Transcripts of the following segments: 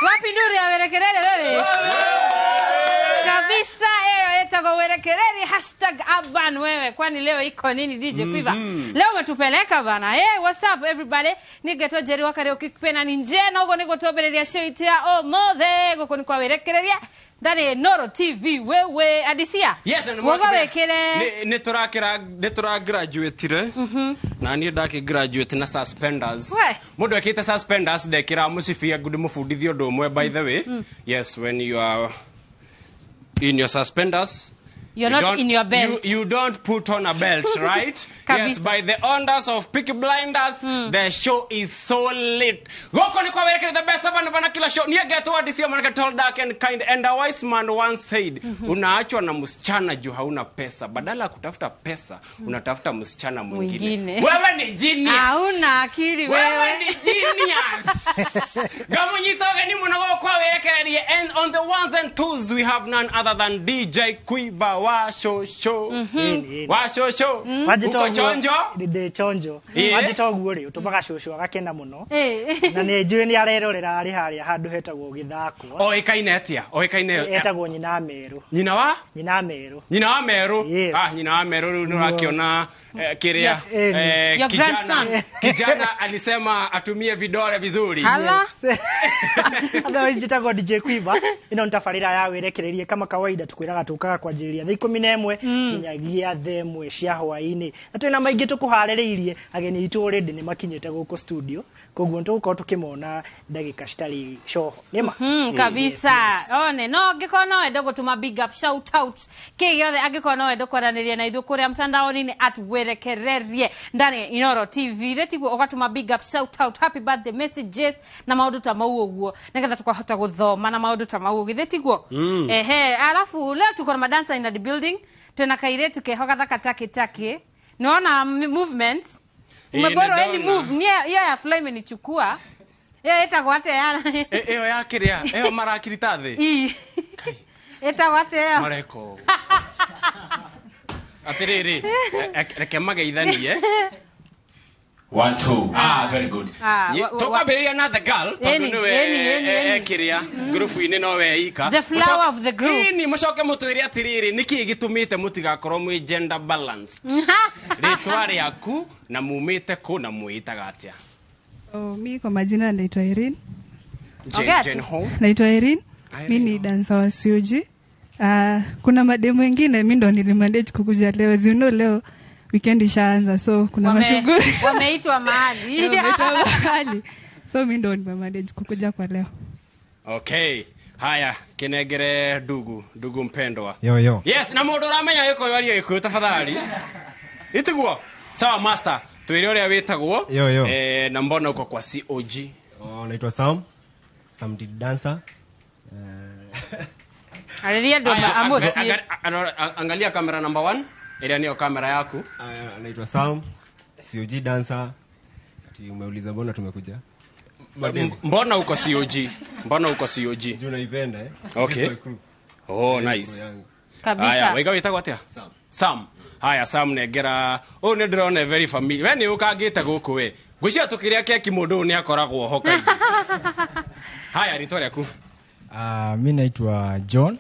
Wapi nduri ya werekerere wewe? Kabisa eyo etagwo werekerere #urban wewe. Kwani leo iko nini DJ Quiver? Leo umetupeleka bana. Hey, what's up everybody? Nigetwo Jerry wa Kariuki pena ni njena ugo niguo twambĩrĩria show itũ ya ũmũthĩ gũkũ nĩ kwa werekereria ndari Noro TV wewe Adisia. Yes, na Woga wekire nĩ tũrakĩra nĩ tũragraduatire na niĩ ndakĩ graduate na suspenders. We. Mũndũ ekĩte suspenders ndekĩra mũcibi angu ndĩmũbundithie ũndũ ũmwe, by the way. Yes, when you are in your suspenders, You're you not don't- in your belt. You don't put on a belt, right? Yes, Kabisa. by the orders of Peaky Blinders, the show is so lit. Goko ni kwa werekere the best of na kila show. Niye get what this year tall, dark and kind. And a wise man once said, unaachwa na msichana juu hauna pesa. Badala ya kutafuta pesa, unatafuta msichana mwingine. Mwingine. Wewe ni genius. Hauna akili Wewe wewe. ni genius. Gamunyitoge ni muno gokwa werekererie. And on the ones and twos we have none other than DJ Quiver wa show show. Wa show show. Wanjĩta Uko ũguo- chonjo? Ndĩ chonjo. Ĩĩ. Wanjĩta ũguo rĩ, ũtũmaga cũcũ agakena mũno. Eh. Na nĩ njũĩ nĩ arerorera arĩ harĩa handũ hetagwo Gĩthakwa. Oĩkaine atĩa? Oĩkaine Etagwo Nyina Merũ. Nyina wa? Nyina Merũ. Nyina wa Meru. Yes. Ah, nyina wa Meru rĩu nĩ ũrakĩona kĩrĩa Yes. Your kijana, grandson. kijana alisema atumie vidole vizuri. Hala. Otherwise njĩtagwo DJ Quiver. Ĩno nĩ tabarĩra ya wĩrekererie kama kawaida tukwĩraga tũkaga kwanjĩrĩria thaa 11 nginyagia thaa 1 cia hwaĩ-inĩ. Na twĩna maingĩ tũkũharĩrĩirie, ageni aitũ already nĩ makinyĩte gũkũ studio, koguo nĩ tũgũkorwo tũkĩmona ndagĩka citarĩ coho. Nĩma? Kabisa. One no angĩkorwo no wende gũtũma big up shout out kĩ gĩothe, angĩkorwo no wende kwaranĩria na ithuĩ kũrĩa mtandaoni-inĩ at werekererie ndani ya Inoro TV thĩ tiguo ũgatũma big up shout out happy birthday messages na maũndũ ta mau ũguo nĩgetha tũkahota gũthoma na maũndũ ta mau githĩ tiguo. Ehe, alafu leo tuko na madansa in the building, tuna kairetu keho gathaka take take naona movement Ĩĩ, umeboro nĩ any ndona. move nie hiyo ya fly imenichukua hiyo ĩtagwo atĩa yana Ĩyo ya kĩrĩa? Ĩyo marakirita thĩ? Ii. Ĩtagwo atĩa ĩyo? Mareka ũguo. Atĩrĩrĩ, reke mageithanie. One, two. Ah, very good. Ah, Tũkwambĩrĩria na the girl tondũ Ĩni, nĩwe ĩni, ĩni, ĩni. kĩrĩa ngurubu-inĩ no we ika. The flower of the group. Ĩni, mũcoke mũtwĩre atĩrĩrĩ, nĩkĩĩ gĩtũmĩte mũtigakorwo mwĩ gender balanced? Rĩtwa rĩaku na mumĩte kũ na mwĩĩtaga atĩa? So, mi kwa majina naitwa Irene. Jane, Ogat. Jane Ho. Naitwa Irene. Mi Irene. ni dansa wa COG. Kuna mademu wengine mi ndo nilimanage kukuja leo. As you know, leo weekend ishaanza, so kuna mashughuli. Wameitwa mahali. Wameitwa mahali. So mi ndo nimemanage kukuja kwa leo. Okay. Haya, kinengere ndugu, ndugu mpendwa. Yo, yo. Yes, na mũndũ ũramenya gĩkũyũ arie gĩkũyũ tafadhali. Itiguo. Sawa master, twĩre ũrĩa wĩtagwo. Yo, yo. Na mbona uko kwa COG? Oh, naitwa Sam. Sam the dancer. Arĩria andũ Aya, amũciĩ. angalia kamera number 1. Ĩrĩa nĩyo kamera yaku. Aya, naitwa Sam, COG dancer. Ati umeuliza mbona tumekuja? Mbona uko COG? Mbona uko COG? Juu naipenda, eh? Okay. This is my crew. Oh, Crew nice. yangu. Kabisa. Haya, waiga wĩtagwo atĩa? Sam. Sam. Haya, Sam nengera. Ũyũ nĩ ndĩrona very familiar. We nĩ ũkangĩte gũkũ we. Ngwĩciria tũkĩrĩa keki mũndũ ũyũ nĩ akoragwo ho kaingĩ. Haya, rĩtwa rĩaku? Mi naitwa John,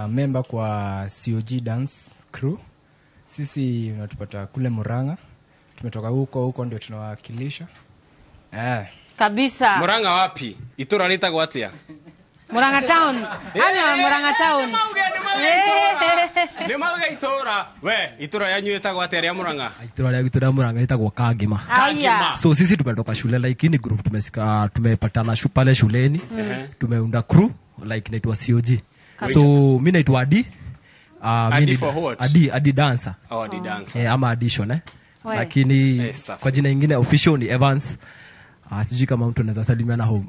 member kwa COG Dance Crew. Sisi unatupata kule Murang'a. Tumetoka huko huko ndio tunawakilisha. Kabisa. Murang'a wapi? Itũra rĩtagwo atĩa? Murang'a town. Ana Murang'a town. Nĩ mauge itũra. We, itũra yanyu ĩtagwo atĩa rĩa Murang'a? Itũra rĩa gwitũ rĩa Murang'a rĩtagwo Kangima. Aya. So sisi tumetoka shule, like ni group tumesika, tumepatana pale shuleni. Tumeunda crew like inaitwa COG. So mi naitwa Adi. Adi Mi ni for what? Adi, Adi dancer. Oh, Adi dancer. Ama addition, eh. We. Lakini Safi. kwa jina ingine official ni Evans. Sijui kama mtu anaweza salimiana home.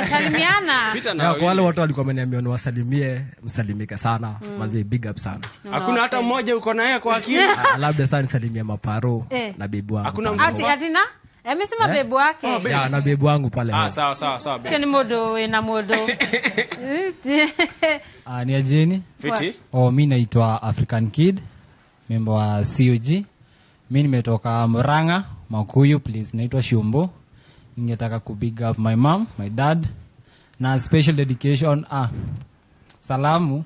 Salimiana. Peter na Ya, kwa wale wawili. watu walikuwa wameniambia niwasalimie, msalimike sana. Manze, big up sana. Hakuna hata mmoja uko naye kwa akili? Labda sana nisalimie maparo na bibi wangu. Hakuna pale. mtu. Ati ati na? Amesema bebu wake. Oh, babe. Ya, na bibi wangu pale. Sawa sawa sawa, babe. Sio ni modo na modo. Ni ajeni. Fiti. Oh, mi naitwa African Kid, member wa COG. Mi nimetoka Murang'a, Makuyu, please. Naitwa Shumbo. Ningetaka ku big up my mom, my dad Na special dedication salamu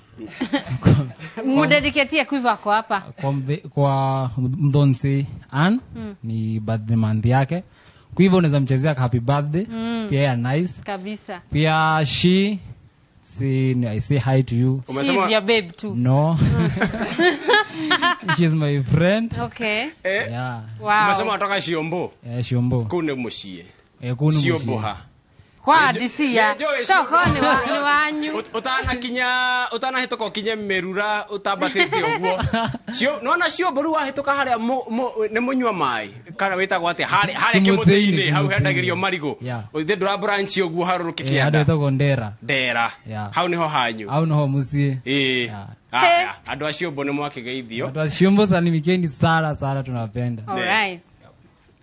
mudedicatie Quiver kwa hapa kwa Mdonsi Ann. Ni birthday month yake. Kwa hivyo unaweza mchezea happy birthday. Pia ya nice kabisa. Pia she see, I say hi to you. She's your babe too. No. She's my friend. Okay. Yeah. Wow. Umesema atoka Shiombo. Yeah, Shiombo. Kune mushie. Kune Shiombo ha. Kwa DC ya. Toko ni wanyu. Utana kinya, utana hitoka kinye merura, utabatete uguo. Shio, nona Shiombo ru wahituka haria ni munywa mai. Kana witagwo atia haria kimuthi-ini hau hendagirio marigu. Uthi ndura branch uguo haruruke kianda. Hau witagwo Ndera. Ndera. Hau niho hanyu. Hau niho mucii. Haya, andu a Shiombo ni mwakigeithio. Andu a Shiombo salimikeni sana sana, tunapenda. All right.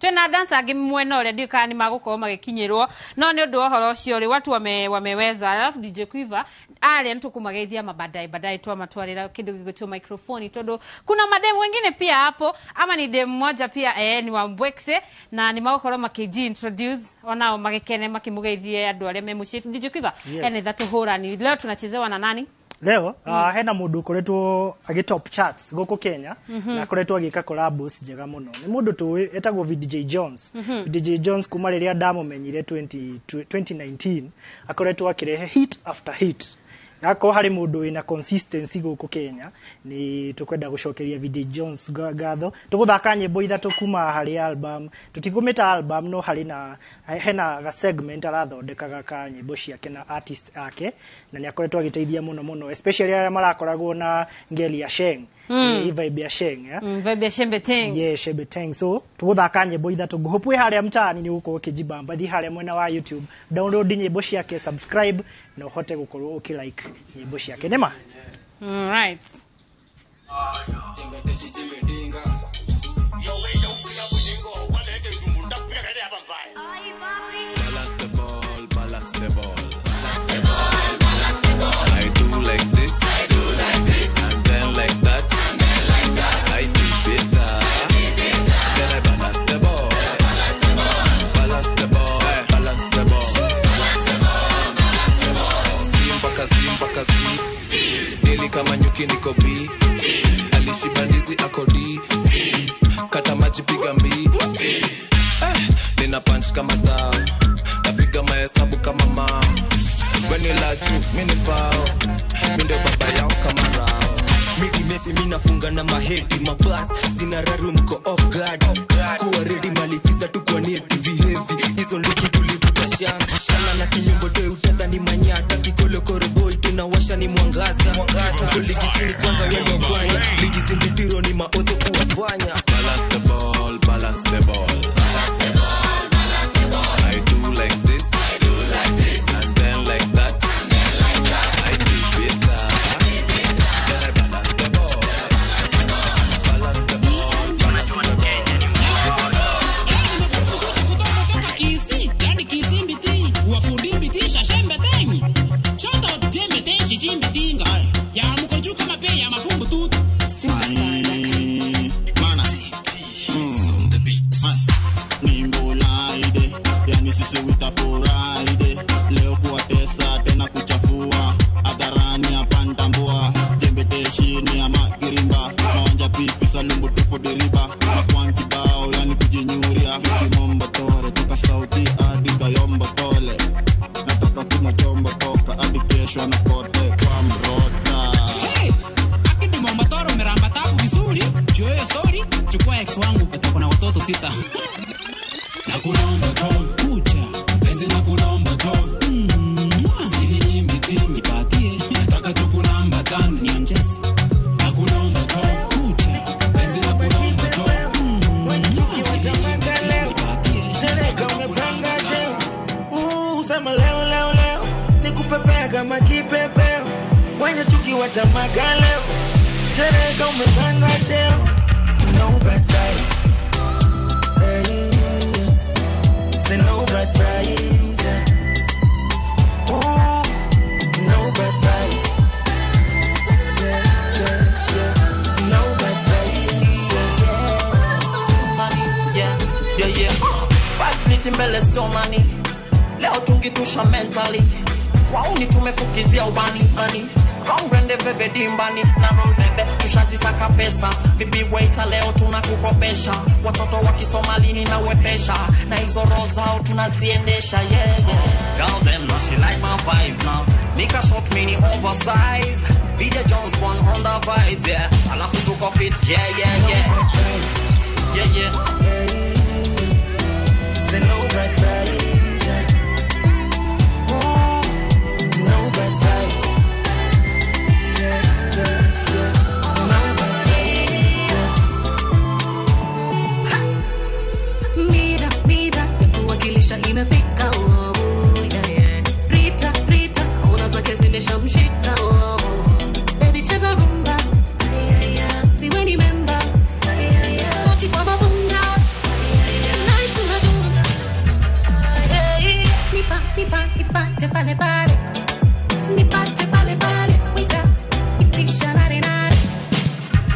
Twina dancer angi mwena uria ndiũ kana nĩmagũkorwo magĩkinyĩrwo no nĩ ũndũ wa ũhoro ũcio rĩ watu wameweza. Alafu DJ Quiver aria nĩtũkũmageithia mabaadaye baadaye twamatwarĩra kĩndũ gĩgwĩtwo microphone tondũ kuna mademu wengine pia hapo ama ni demu moja pia ni wa Mbwekse na nĩmagũkorwo makĩji introduce onao magĩkene makĩmũgeithie andũ arĩa me mũciĩ. DJ Quiver ene thatũhũrani leo tunachezewa na nani? Leo hena mundu ukoretwo agi top charts guku Kenya na akoretwo agika collabs njega muno. Ni mundu tu etagwo VDJ Jones. VDJ Jones kuma riria ndamumenyire 2019 akoretwo akirehe hit after hit. Nako hari mundu wina consistency guku Kenya ni tukwenda gucokeria VDJ Jones ngatho. Tuguthaka nyimbo ithatu kuma hari album, tutikumita album no hari na hena ga segment arathondekaga ka nyimbo ciake na artist ake na ni akoretwo agiteithia muno muno especially aria marakoragwo na ngeli ya Sheng. Vibe ya Sheng ya vibe ya Shembeteng. Yeah, Shembeteng. So tuguthaka nyimbo ithatu nguhopu haria mtaani ni gukorwo ukijibamba thi haria mwena wa YouTube download nyimbo ciake, subscribe na uhote gukorwo uki like nyimbo ciake nema. All right. Balance the ball, balance the ball. I do like this, I do like this, and then like that, and then like that. I keep it up, then I balance the ball, balance the ball, balance the ball, balance the ball, balance the ball. Simpaka, simpaka, si. Deli kama nyuki niko B. Alishiba ndizi ako D. Kata maji piga mbi. Nina punch kama tao, napiga mahesabu kama mao. When la juu, mimi ni fao. Mimi ndio baba yao kama rao. Mimi Messi mimi nafunga na maheti mabas sina raru mko off guard. Kuwa ready malifiza tu kwa ni TV heavy hizo nduki tulivuta shana na kinyombo toe utata ni manyata kikolo koroboy tunawasha ni mwangaza ligi chini kwanza wewe kwanza ligi zimbitiro ni maoto kuwafanya. Balance the ball, balance the ball, balance the ball, balance the ball. I do like this, I do like this, and then like that, and then like that. I keep it up, then I balance the ball, balance the ball, balance the ball. Kisi, yani kisi mbiti, wafundi mbiti, shashembe tengi. Shout out jembe teshi jimbe tinga. Ya mkoju kama pe ya mafumbo tu. Yani sisi witafuraide leo kuwatesa tena kuchafua hadharani hapa ntambua jembe teshini ya magirimba maonja pipi salumbu tupo deriba makwan kibao yani kujinyuria kimombo tore toka sauti hadi kayombo tole nataka kumachombo toka hadi kesho na kote kwa mrota. Hey, akidi mombo toro meramba tabu vizuri juu sorry chukua ex wangu atakuwa na watoto 6. Nakulomba tov kucha penzi nakulomba tov sini nyimbi nipatie nataka tukulamba tano nionjese nakulomba tov kucha penzi nakulomba tov sini nyimbi nipatie nataka tukulamba tano. Sema leo leo leo nikupepea kama kipepeo wenye chuki watamaka leo shereka umepanga cheo no bad tight. Hey. Say no bad fight. Ooh, no bad fight. Yeah, yeah, yeah. No bad fight. Yeah, money, yeah, yeah, yeah. Five fleet mbele so money. Leo tungitusha mentally. Wauni tumefukizia ubani bani. Rongrende veve dimbani na roll bebe tushazisaka pesa. Vipi waiter leo tunakukopesha. Watoto wa Kisomalini na wepesha. Na hizo roho zao tunaziendesha yeah, yeah. Girl them now she like my vibes now. Nika short mini oversize. VJ Jones one on the vibes yeah. Alafu tuko fit yeah yeah yeah. Yeah yeah. Say no bad vibes. No bad vibes. Yeah, yeah, yeah. No bad vibes. Mira, mira, ya kuwakilisha imefika. Oh, yeah, yeah. Rita, Rita, ona zake zimeshamshika. Oh, baby cheza rumba. Ay, ay, ay. Siwe ni memba. Ay, ay, ay. Noti kwa mabunda. Ay, ay, ay. Night tunadunda. Hey, nipa, nipa, nipate pale pale. Nipate pale pale. Wita, itisha nare nare.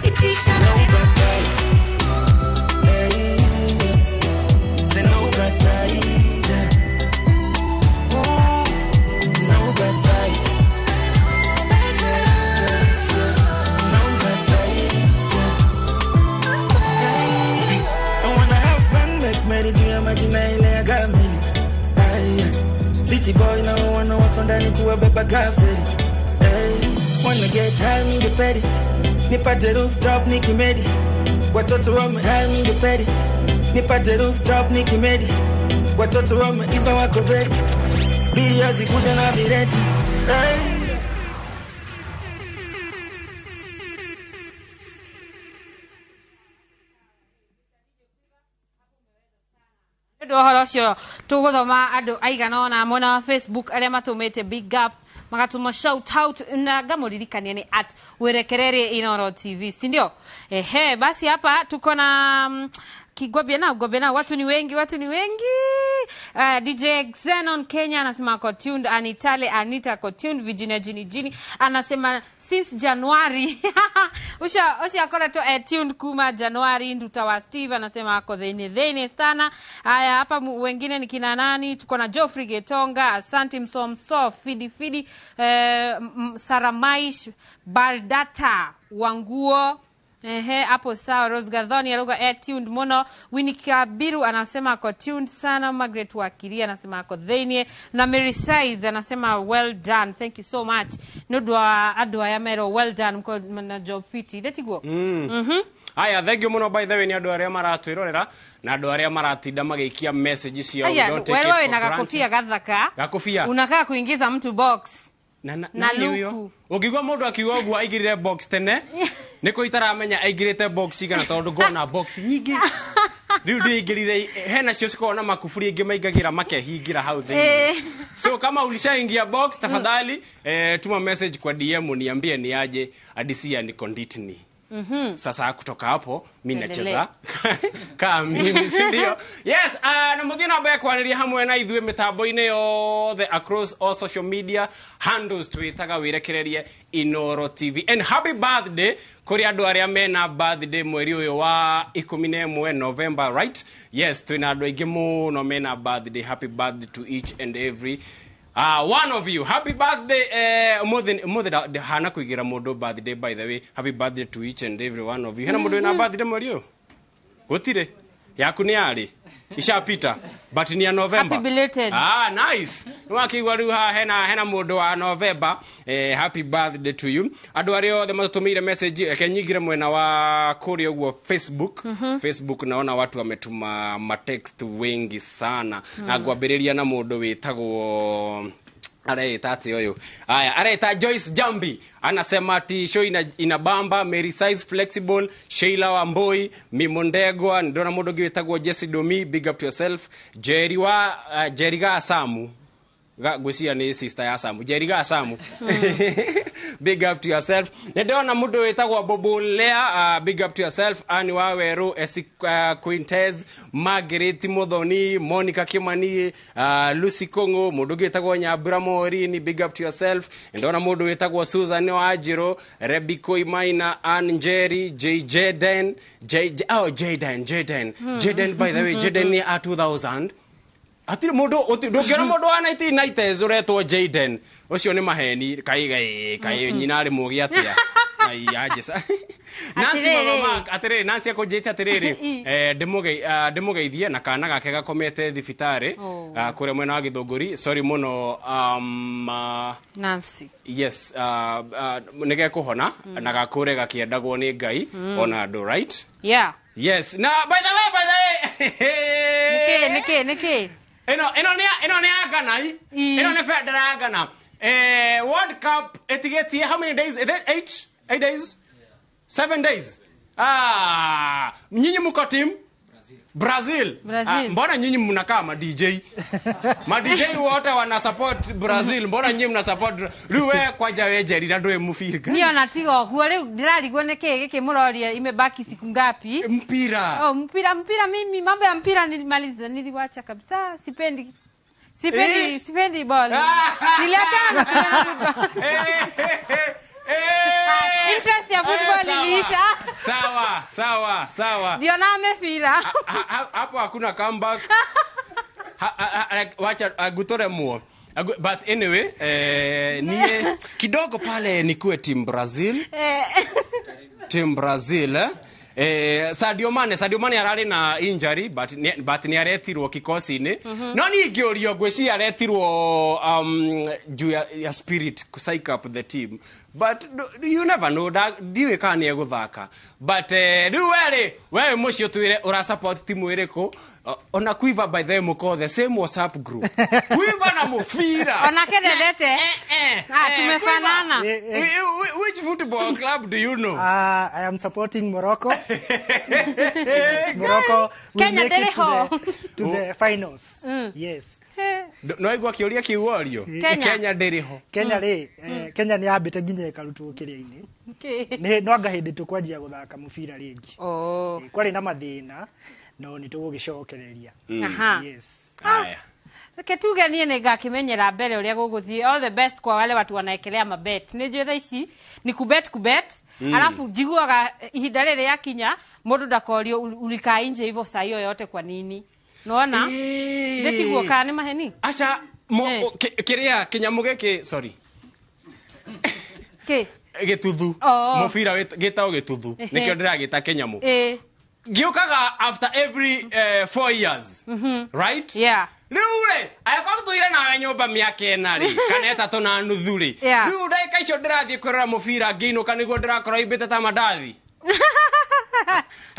Itisha nare nare. Say no bad vibes. No bad vibes. No bad vibes. I wanna have fun like Mary juu ya majina ile ya Gamili. Ay, City boy na wana wako ndani kuwabeba gafeli. Hey, wanna get high ningepedi. Nipate rooftop nikimedi. Watoto wame high ningepedi. Nipate rooftop nikimedi. Watoto wameiva wako ready. Bili hazikuja na vireti. Hey. Ndu ũhoro ũcio tũgũthoma andũ aigana ũna mwena wa Facebook arĩa matũmĩte big up magatũma shout out na ngamũririkania ni at Werekererie Inooro TV, si ndio? Ehe, basi hapa tuko na Kigwabia na Gwabia na watu ni wengi, watu ni wengi. DJ Xenon Kenya anasema ako tuned, Anitale Anita ako tuned, Virginia Jini Jini anasema since January. Usha akora to tuned kuma January. Nduta wa Steve anasema ako dhene dhene sana. Haya hapa wengine ni kina nani? Tuko na Geoffrey Getonga, Asante Msomso, Fidi Fidi, Saramaish Bardata Wanguo. Ehe, hapo sawa. Rose Gathoni aruga tuned mono. Winnie Kabiru anasema ako tuned sana. Margaret Wakiria anasema ako theinie, na Mary Size anasema well done, thank you so much. Nudwa adwa ya mero well done mko na job fiti letiguo. Aya, thank you muno by the way ni andu aria maratwirorera na andu aria maratinda magiikia message ciao. Don't take it for granted. Na gakofia gathaka. Gakofia. Unakaa kuingiza mtu box. Na luku. Ũngĩigua mũndũ akiuga ũguo aingĩrire box tene nĩkũ itaramenya aingĩrĩte box igana tondũ ngona box nyingĩ rĩu ndĩingĩrire hena cio cikoragwo na makuburi ingĩ maingagĩra makehingĩra hau thĩinĩ. So kama ulishaingia box tafadhali tuma message kwa DM uniambie ni aje adisia ni konditni. Sasa kutoka hapo mimi nacheza kama mimi, si ndio? Yes, na muthie na mbere kwaniria hamwe na ithuĩ mitambo-inĩ yothe across all social media handles twitaga Wirekererie Inooro TV. And happy birthday kuri andu aria mena birthday mweri ũyũ wa 11 November, right? Yes, twina andu aingĩ mũno mena birthday. Happy birthday to each and every one of you. Happy birthday mothe hana kuigira mundu birthday by the way. Happy birthday to each and every one of you. Hena mundu wina birthday mweri uyu? Gutire. Yaku ni ari. Ishapita but ni ya November. Happy belated. Ah, nice. Niwakiigua riu haha hena mundu wa November. Happy birthday to you. Andu aria othe matutumire message reke nyingire mwena wa kuria uguo Facebook. Facebook naona watu wametuma matext wengi sana. Na ngwambiriria na mundu witagwo areita ati uyu. Aya, areita Joyce Jambi anasema ati show inabamba, Mary Size Flexible, Sheila Wamboi, Mimondegwa, ndona mundu ungi witagwo Jesse Domi, big up to yourself. Jerry wa Jerry ga Samu. Gwĩciria nĩ sister ya Samu, Jerry ga Samu. Big up to yourself. Ndona mundu witagwo Bobo Lea, big up to yourself. Ani wa Weru, Esi Quintez, Margaret Muthoni, Monica Kimani, Lucy Kongo, mundu witagwo Nyambura Morini, big up to yourself. Ndona mundu witagwo Susan Wajiro, Rebiko Imaina, Ann Njeri, JJ Den, JJ, oh Jaden, Jaden. Jaden by the way, Jaden ni a 2000. Atiri mundu ndungiona mundu wa 1990s uretwo Jaden. Ucio ni maheni kai kai kai nyina ari mugi atia. Ai aje sa. Nancy Atiriri. Mama Mark, atiriri Nancy akunjite atiriri ndimugeithie na kana gake gakomete thibitari Oh. kuria mwena wa Githunguri. Sorry muno Nancy. Yes, nigekuhona na gakure gakiendagwo ni Ngai ona andu, right? Yeah. Yes. Na by the way Niki niki. Eno ni ya Ghana i. Eno ni bendera ya Ghana. World Cup itigetie how many days? Is it 8? 8 days? 7 days. Ah, nyinyi mko team Brazil. Brazil. Ah, mbona nyinyi mnakaa ma DJ? Ma DJ wote wana support Brazil. Mbona nyinyi mna support riu we kwanja we Jerry na ndwe mubira. Niyo na tiga oguo riu ndirarigwo niki giki muroria imebaki siku ngapi? Mpira. Oh, mpira mpira, mimi mambo ya mpira nilimaliza, niliwacha kabisa, sipendi. Sipendi, sipendi ball. Niliachana na football. Interest ya football Sawa. iliisha. Sawa, sawa, sawa. Ndio na amefira. Hapo hakuna comeback. Wacha agutore muo. But anyway, nie kidogo pale nikuwe team Brazil. Team Brazil eh? Sadio Mane arari na injury but ni aretirwo kikosi-ini. No ni ngĩũrio ngwĩciria aretirwo juu ya spirit ku psych up the team, but you never know, ndiũĩ kana nĩ egũthaka, but rĩu werĩ wewe mũciĩ ũtwĩre ũra support timu ĩrĩkũ. Ona Quiver, by the way, mũko the same WhatsApp group Quiver na mũbira Onake ndendete. Ah, tumefanana. Which football club do you know? I am supporting Morocco. Morocco will Kenya make it ndĩrĩ to the finals. Yes. No igua kĩũria kĩu worio. Kenya. Kenya ndĩrĩ ho. Kenya rĩ, Kenya nĩ yambĩte nginya ĩkarutwo kĩrĩa-inĩ. Nĩ no anga hĩndĩ tũkwanjia gũthaka mũbira rĩngĩ. Oh. Kwarĩ na mathĩna no nĩ tũgũgĩcokereria. Aha. Yes. Haya. Reke tuge niĩ nĩ ngakimenyera mbere ũrĩa gũgũthiĩ. All the best kwa wale watu wanaekelea mabet. Nĩ njũĩ thaa ici ni kubet kubet. Alafu njiguaga ihinda rĩrĩ yakinya mũndũ ndakorio ulikaa nje hivyo saa hiyo yote kwa nini. Nona? Ndĩtiguo kana nĩ maheni? Aca kĩrĩa kĩnyamũ gĩkĩ, sorry. Kĩ? Gĩtuthu. Oh. Mũbira gĩtagwo gĩtuthu. Nĩkĩo ndĩragĩta kĩnyamũ. Gĩũkaga after every 4 years. Right? Yeah. Rĩu rĩ, angĩkorwo tũtũire nawe nyũmba mĩaka ĩna rĩ, kana ĩtatũ na nuthu rĩ, Yeah. rĩu ndagĩka icio ndĩrathiĩ kwĩrora mũbira ngĩinũka nĩguo ndĩrakorwo imbĩte ta mandathi.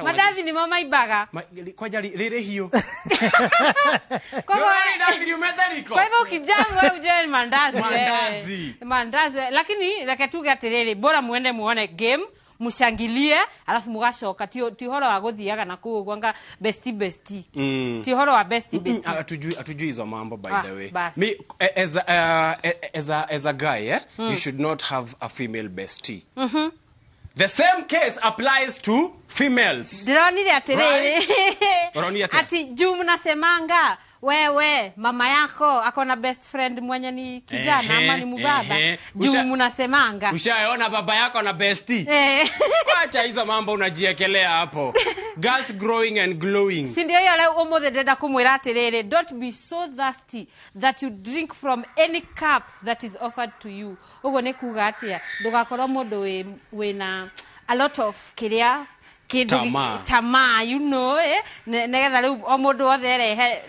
Mandathi nĩmo maimbaga. Kwanja rĩrĩ hiũ. Kwa hivyo- Nĩũrona indathi riumĩte riko? Kwa hivyo ukijamu wewe ujue ni mandazi. Mandazi. Wewe. Mandazi. Lakini reke tuge atiriri, bora muende muone game, mushangilie, alafu mugacoka ti uhoro wa guthiaga na kuu gwanga bestie bestie. Ti uhoro wa bestie bestie. Hatujui hizo mambo by the way. Basi. Me as a guy, you should not have a female bestie. The same case applies to females. Ndironire atiriri. Ũronire atĩa? Ati juu mnasemanga wewe mama yako ako na best friend mwenye ni kijana ama ni mubaba. Juu mnasemanga. Ushaona baba yako na bestie? Wacha hizo mambo unajiekelea hapo. Girls growing and glowing. Si ndio hiyo leo umuthi ndĩrenda kumwĩra atĩrĩrĩ, don't be so thirsty that you drink from any cup that is offered to you. Ũguo nĩ kuga atĩa? Ndũgakorwo mũndũ wĩna a lot of kĩrĩa kĩndũ Tamaa. tamaa, you know, Nĩgetha rĩu o mũndũ wothe erehe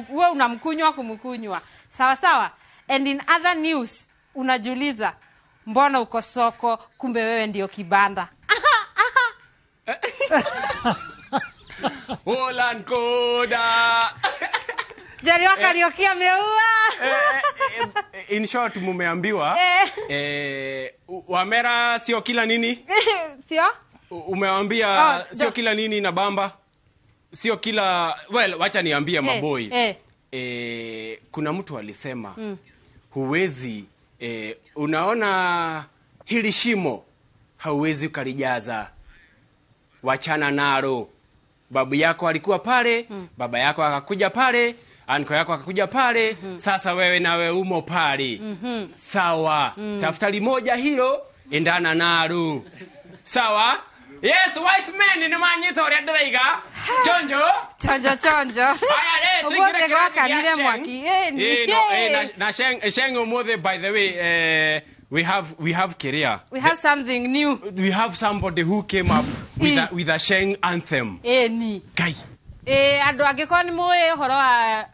wewe unamkunywa kumkunywa. Sawa sawa. And in other news unajiuliza mbona uko soko kumbe wewe ndio kibanda. Olan koda. Jerry wa Kariuki ameua. In short mumeambiwa, Wamera sio kila nini? Sio? Umewaambia sio kila nini na bamba. Sio kila, well, wacha niambie maboi. Kuna mtu alisema huwezi, unaona hili shimo hauwezi ukalijaza. Wachana nalo. Babu yako alikuwa pale, baba yako akakuja pale, anko yako akakuja pale, sasa wewe nawe umo pale. Sawa. Tafuta limoja hilo, endana nalo. Sawa? Yes, wise men ni manyito ũrĩa ndĩraiga. Chonjo. Chonjo chonjo. Haya Ũmũthĩ gwakanire mwaki. Ĩni. Na Sheng ũmũthĩ, by the way, we have Kiria. We have something new. We have somebody who came up with a Sheng anthem. Ĩni. Kai. Andũ angĩkorwo nĩ mũĩ ũhoro wa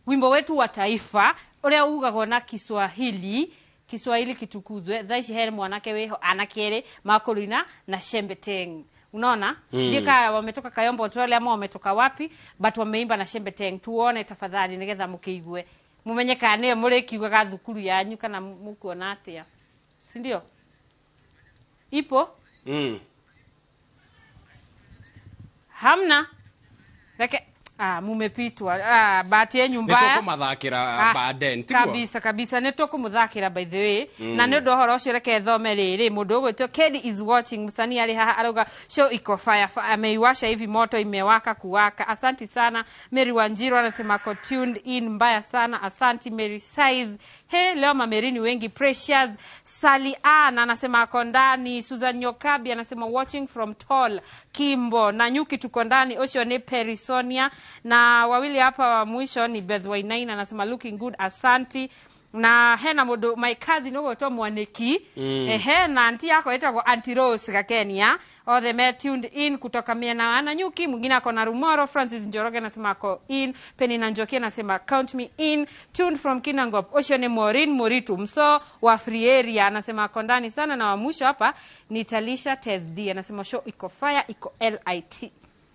wimbo wetu wa taifa ũrĩa ugagwo na Kiswahili, Kiswahili kitukuzwe, thaa ici he mwanake wĩho, anake erĩ makũruina na Shembeteng, unaona? Ndio kaya wametoka Kayombo Twale ama wametoka wapi, but wameimba na Shembeteng. Tuone tafadhali nigetha mũkĩigue, mumenye kana nĩyo mũrĩkiugaga thukuru yanyu kana mũkuona atĩa, si ndio? Ipo? Hamna. Reke, mumepitwa. Bahati yenyu mbaya. Nĩtũkũmathakĩra baadaye, tiguo? Kabisa kabisa, nĩ tũkũmũthakĩra by the way. Na nĩ ũndũ wa ũhoro ũcio, reke thome rĩrĩ mũndũ ũgwĩtwo Kelly is watching. Msanii arĩ haha arauga show iko fire fire, ameiwasha hivi, moto imewaka kuwaka. Asanti sana. Mary Wanjiru anasema ako tuned in mbaya sana. Asanti Mary Size. He, leo mamerini wengi. Precious Sally Ann anasema ako ndani. Susan Nyokabi anasema watching from Tall Kimbo na Nyuki, tuko ndani. Ucio ni Perisonia, na wawili hapa wa mwisho ni Beth Wainaina anasema looking good, asanti. Na hena mundu, my cousin ũgwĩtwo Mwaniki. Ehe, na anti yako ĩtagwo Auntie Rose Gakenia, othe me tuned in kutoka miena wa Nanyuki. Mwingine ako na Rumoro. Francis Njoroge anasema ako in. Penina Njoki anasema count me in, tuned from Kinangop. Ucio ni Maureen Muritu mso wa free area, anasema ako ndani sana. Na wa mwisho hapa ni Talisha Tesd, anasema show iko fire, iko lit,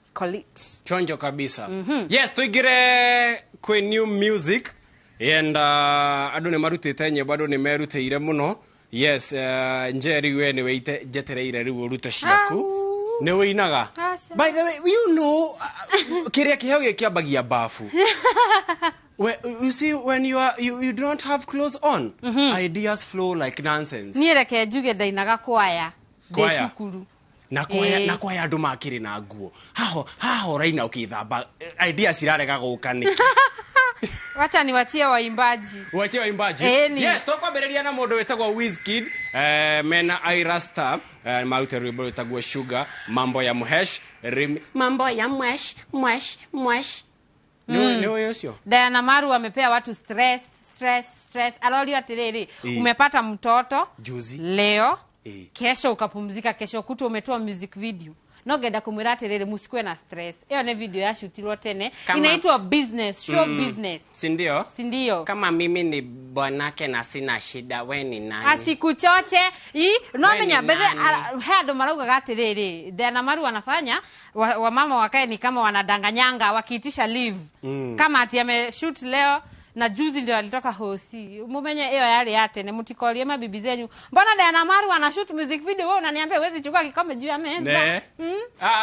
iko lit. Chonjo kabisa. Yes, tuingire kwi new music and andu nĩ marutĩte nyĩmbo, andũ nĩ merutĩire mũno. Yes, Njeri, we nĩ wĩite njetereire rĩu ũrute ciaku. Nĩ wĩinaga? Aca. By the way, kĩrĩa kĩheo gĩkĩambagia bafu. You see, when you do not have clothes on, ideas flow like nonsense. Niĩ reke njuge ndainaga kwaya ndĩ Kwaya. cukuru. Na kwaya, na kwaya andũ makĩrĩ na nguo haho haho ũraina ũkĩthamba, ideas cirarega gũka nĩkĩ? Wacha niwachie waimbaji. Wachie waimbaji. Ĩni. Yes, tũkwambĩrĩria na mũndũ wĩtagwo Wizkid, mena Ira Star, marute rwĩmbo rwĩtagwo Sugar, mambo ya Mhesh Rimi, mambo ya Mwesh Mwesh Mwesh. Nĩ ũyũ ũcio. Diana Maru amepea watu stress, stress, stress. Arorio atiriri, umepata mtoto Juzi. leo, kesho ukapumzika, kesho kutwa umetoa music video. No ngenda kumwira atiriri, musikuwe na stress, iyo ni video yashutirwo tene. Inaitwa business show, business. Si ndio? Sindio? Kama mimi ni bwanake na sina shida, we ni nani? Asikuchoche i no We menya ni bethe nani? He andũ maraugaga atiriri, Diana Maru anafanya wamama wakae ni kama wanadanganyanga wakiitisha leave, kama ati ameshoot leo na juzi ndio alitoka hosi. Mumenye iyo yari ya tene, mutikorie mabibi zenyu, mbona Diana Maru ana shoot music video, wewe unaniambia huwezi chukua kikombe juu ya meza? Ne.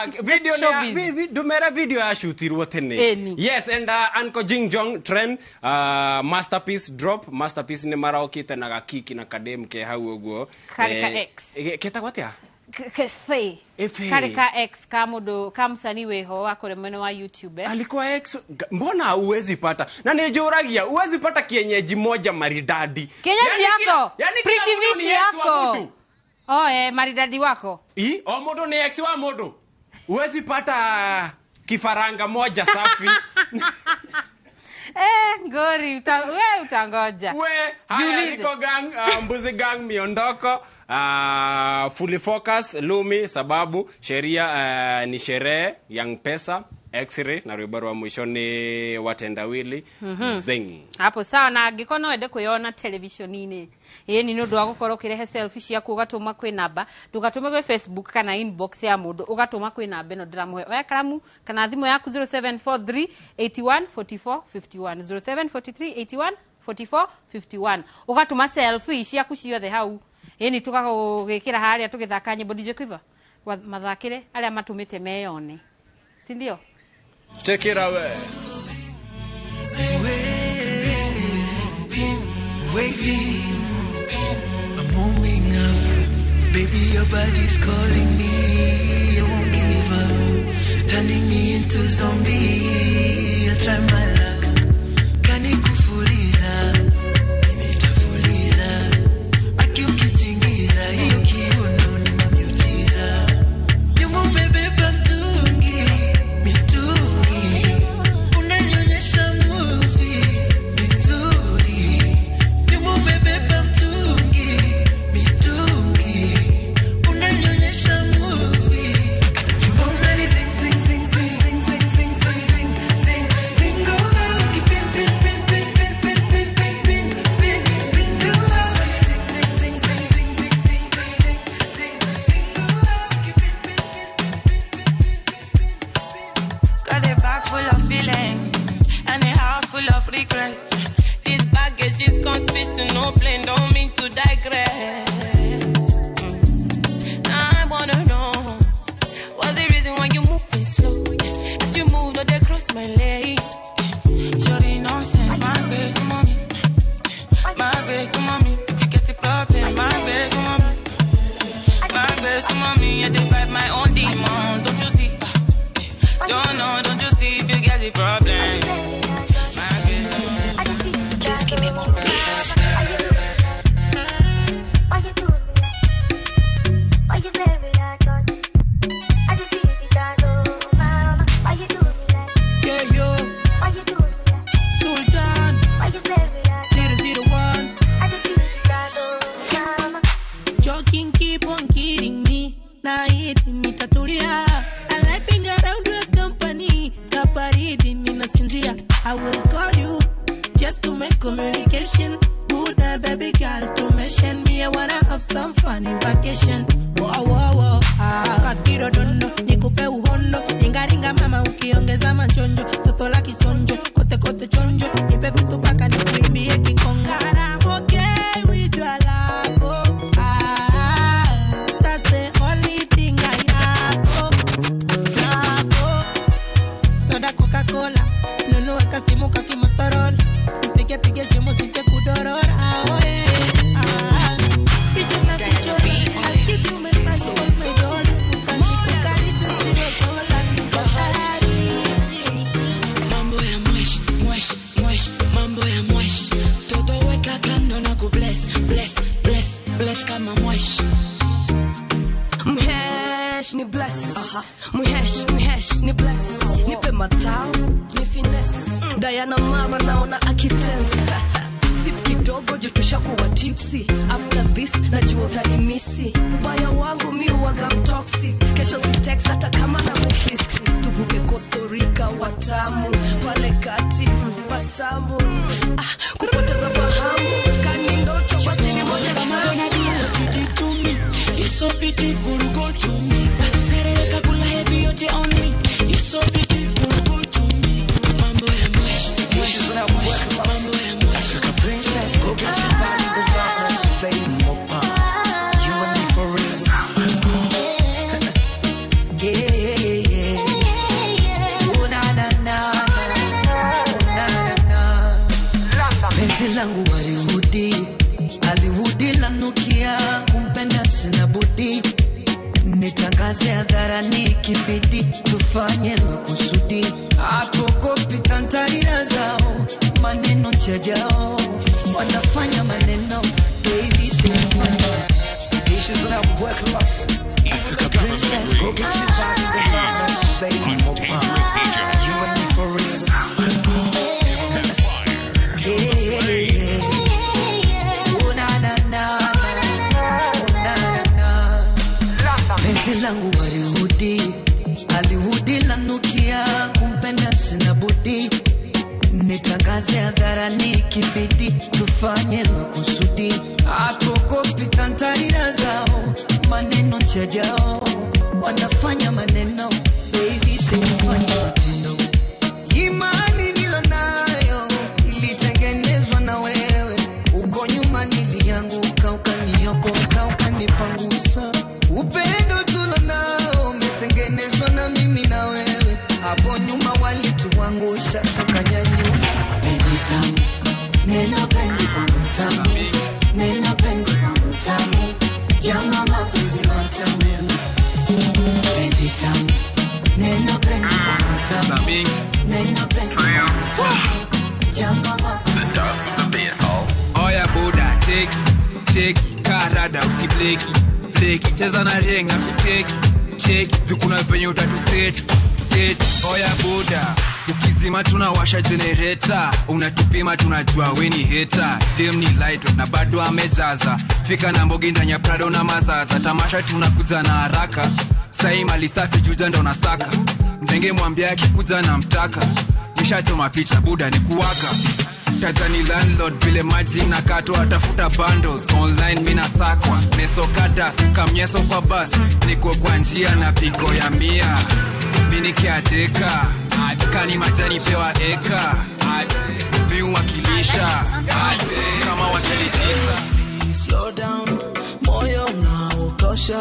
It's Video just showbiz. Ndumera video yashutirwo tene. Ĩni. Yes, and Uncle Jing Jong trend, masterpiece drop. Masterpiece nĩ marokĩte na gakiki na kadem ke hau ũguo. Karĩ ka X. Ketagwo atĩa? Kefe. Efe. Karĩ ka ex ka mũndũ ka msanii wĩho wa kũrĩa mwena wa YouTube, eh? Alikuwa ex. Mbona uwezi pata, na nĩnjũragia uwezi pata kienyeji moja maridadi? Kienyeji Yani yako. Yani kila Pretty mũndũ Vishi ni ex wa yako. mũndũ. Oh, maridadi wako. I, o mũndũ ni ex wa mũndũ, uwezi pata kifaranga moja safi. Ngori we utangoja. We haya. Jiulize. Niko gang, mbuzi gang, miondoko, fully focus lumi sababu sheria, ni sherehe young pesa x-ray na rwĩmbo rwa mũico nĩ watendawili zing. Hapo sawa. Na angĩkorwo no wende kwĩyona television-inĩ, ĩni nĩ ũndũ wa gũkorwo ũkĩrehe selfie ciaku ũgatũma kwĩ namba, ndũgatũme gwĩ Facebook kana inbox ya mũndũ, ũgatũma kwĩ namba ĩno ndĩramũhe. Oya karamu kana thimũ yaku, 0743 81 44 51, 0743 81 44 51, ũgatũma selfie ciaku ciothe hau, ĩni tũgagũgĩkĩra harĩa tũgĩthaka nyĩmbo. DJ Quiver, mathakĩre arĩa matũmĩte meyone, si ndio? Check it out. Wavy, I'm warming up. Baby, your body's calling me. I won't give up. You're turning me into zombie. I try my luck. Kani kufuliza, nitafuliza. Aki ukitingiza, hiyo kiuno ni miujiza. Nyuma umebeba mtungi, mitungi. Unanionyesha of feelings and a house full of regrets. This baggage is can't fit in no plane, don't mean to digress. I wanna know, what's the reason why you moving slow? As you move, no, they cross my leg. Shorty nonsense, my bed to mommy. My bed to mommy. If you get the problem, my bed to mommy. My bed to mommy. I dey fight my own demons, don't you see? Don't know, don't you see if you get the problem? My bed to mommy. Please give me more beats. Why you do me? Why you play me like that? I just feel it that oh mama. Why you do me like? Yeah yo. Why you do me like? Sultan. Why you play me like? 001. I just feel it that oh mama. Joking keep on kidding me. Na hidi nitatulia. I like being around your company. Kabaridi ninasinzia. I will call you just to make communication. Good night, baby girl, to mention me. I wanna have some fun in vacation. Wow, wow, wow. Ah, kaskiro dondo, nikupe uhondo. Ringa ringa mama, ukiongeza manchonjo. Toto la kisonjo, kote kote chonjo. Nipe vitu paka nikuimbie kikongo. I'm okay with your love, oh, ah, that's the only thing I have, oh, love, oh. Soda Coca-Cola, nunua kasimu kakimotorola. Pige pige simu sije kudorora, oh yeah. Ah, picha na kuchora, I'll give you my money, my dollar. Ukanicho zero dollar, Mambo ya mwesh, mwesh, mwesh, mambo ya mwesh. Toto weka kando na kubless, bless, bless, bless kama mwesh. Mhesh ni bless, mhesh, mhesh ni bless. Nipe matao, ni finesse. Diana mama naona akitensa. Sip kidogo juu tushakuwa tipsy. After this najua utanimisi. Ubaya wangu mi huwaga mtoxic. Kesho si text hata kama na kukisi. Tuvuke Costa Rica watamu. Pale kati patamu. Ah, kupoteza fahamu. Kani ndoto basi ni moja tamu. You're so beautiful, go to me. Serereka kula heavy yote on me. You're so beautiful, go to me. Mambo ya mwesh, mwesh, mwesh, mambo ya mwesh. Africa princess, go get your body, the vibe, baby, mopa. You and me for real. Yeah, yeah, yeah. Oh na na na na, oh na na na. Penzi langu walihudi, alihudi lanukia, kumpenda sina budi. Nitangaze hadharani kibidi, tufanye makusudi. Hatuogopi tantarira zao, maneno chajao, wanafanya maneno, baby sikufanya. Issues when I work rough. Africa princess, go get your body, the vibe, baby, mopa. You and me for real. Yeah, yeah, yeah. Oh na na na na, oh na na na. Penzi langu walihudi, alihudi lanukia, kumpenda sina budi. Nitangaze hadharani kibidi, tufanye makusudi. Hatuogopi tantarira zao, maneno chajao, wanafanya maneno, baby sikufanya matendo. Imani nilonayo ilitengenezwa na wewe. Uko nyuma nilianguka, ukaniokota, ukanipangusa. Upendo tulonao umetengenezwa na mimi na wewe. Hapo nyuma walituangusha tukanyanyuka. Penzi tamu, neno penzi kwangu tamu, neno penzi kwangu tamu, jama mapenzi matamu. Penzi tamu, neno penzi kwangu tamu, neno penzi kwangu tamu, jama mapenzi matamu. Oya buda, cheki, cheki, karada usibleki, bleki, cheza na renga kuteki, cheki, jukuna penye utatuseti, seti. Oya buda, ukizima tunawasha generator, unatupima tunajua we ni hater. Dem ni light na bado amejaza, fika na mbogi ndani ya Prado na mazaza. Tamasha tunakuja na haraka, sai mali safi juja ndo nasaka. Mtenge mwambia akikuja na mtaka, nishachoma picha buda ni kuwaka. Tajani landlord vile maji na kato atafuta bundles online mina sakwa meso kadas kamyeso kwa bus niko kwa njia na pigo ya mia mimi nikiateka Kani majani pewa eka. Miuwakilisha kama wakili tisa. Slow down, moyo unaotosha.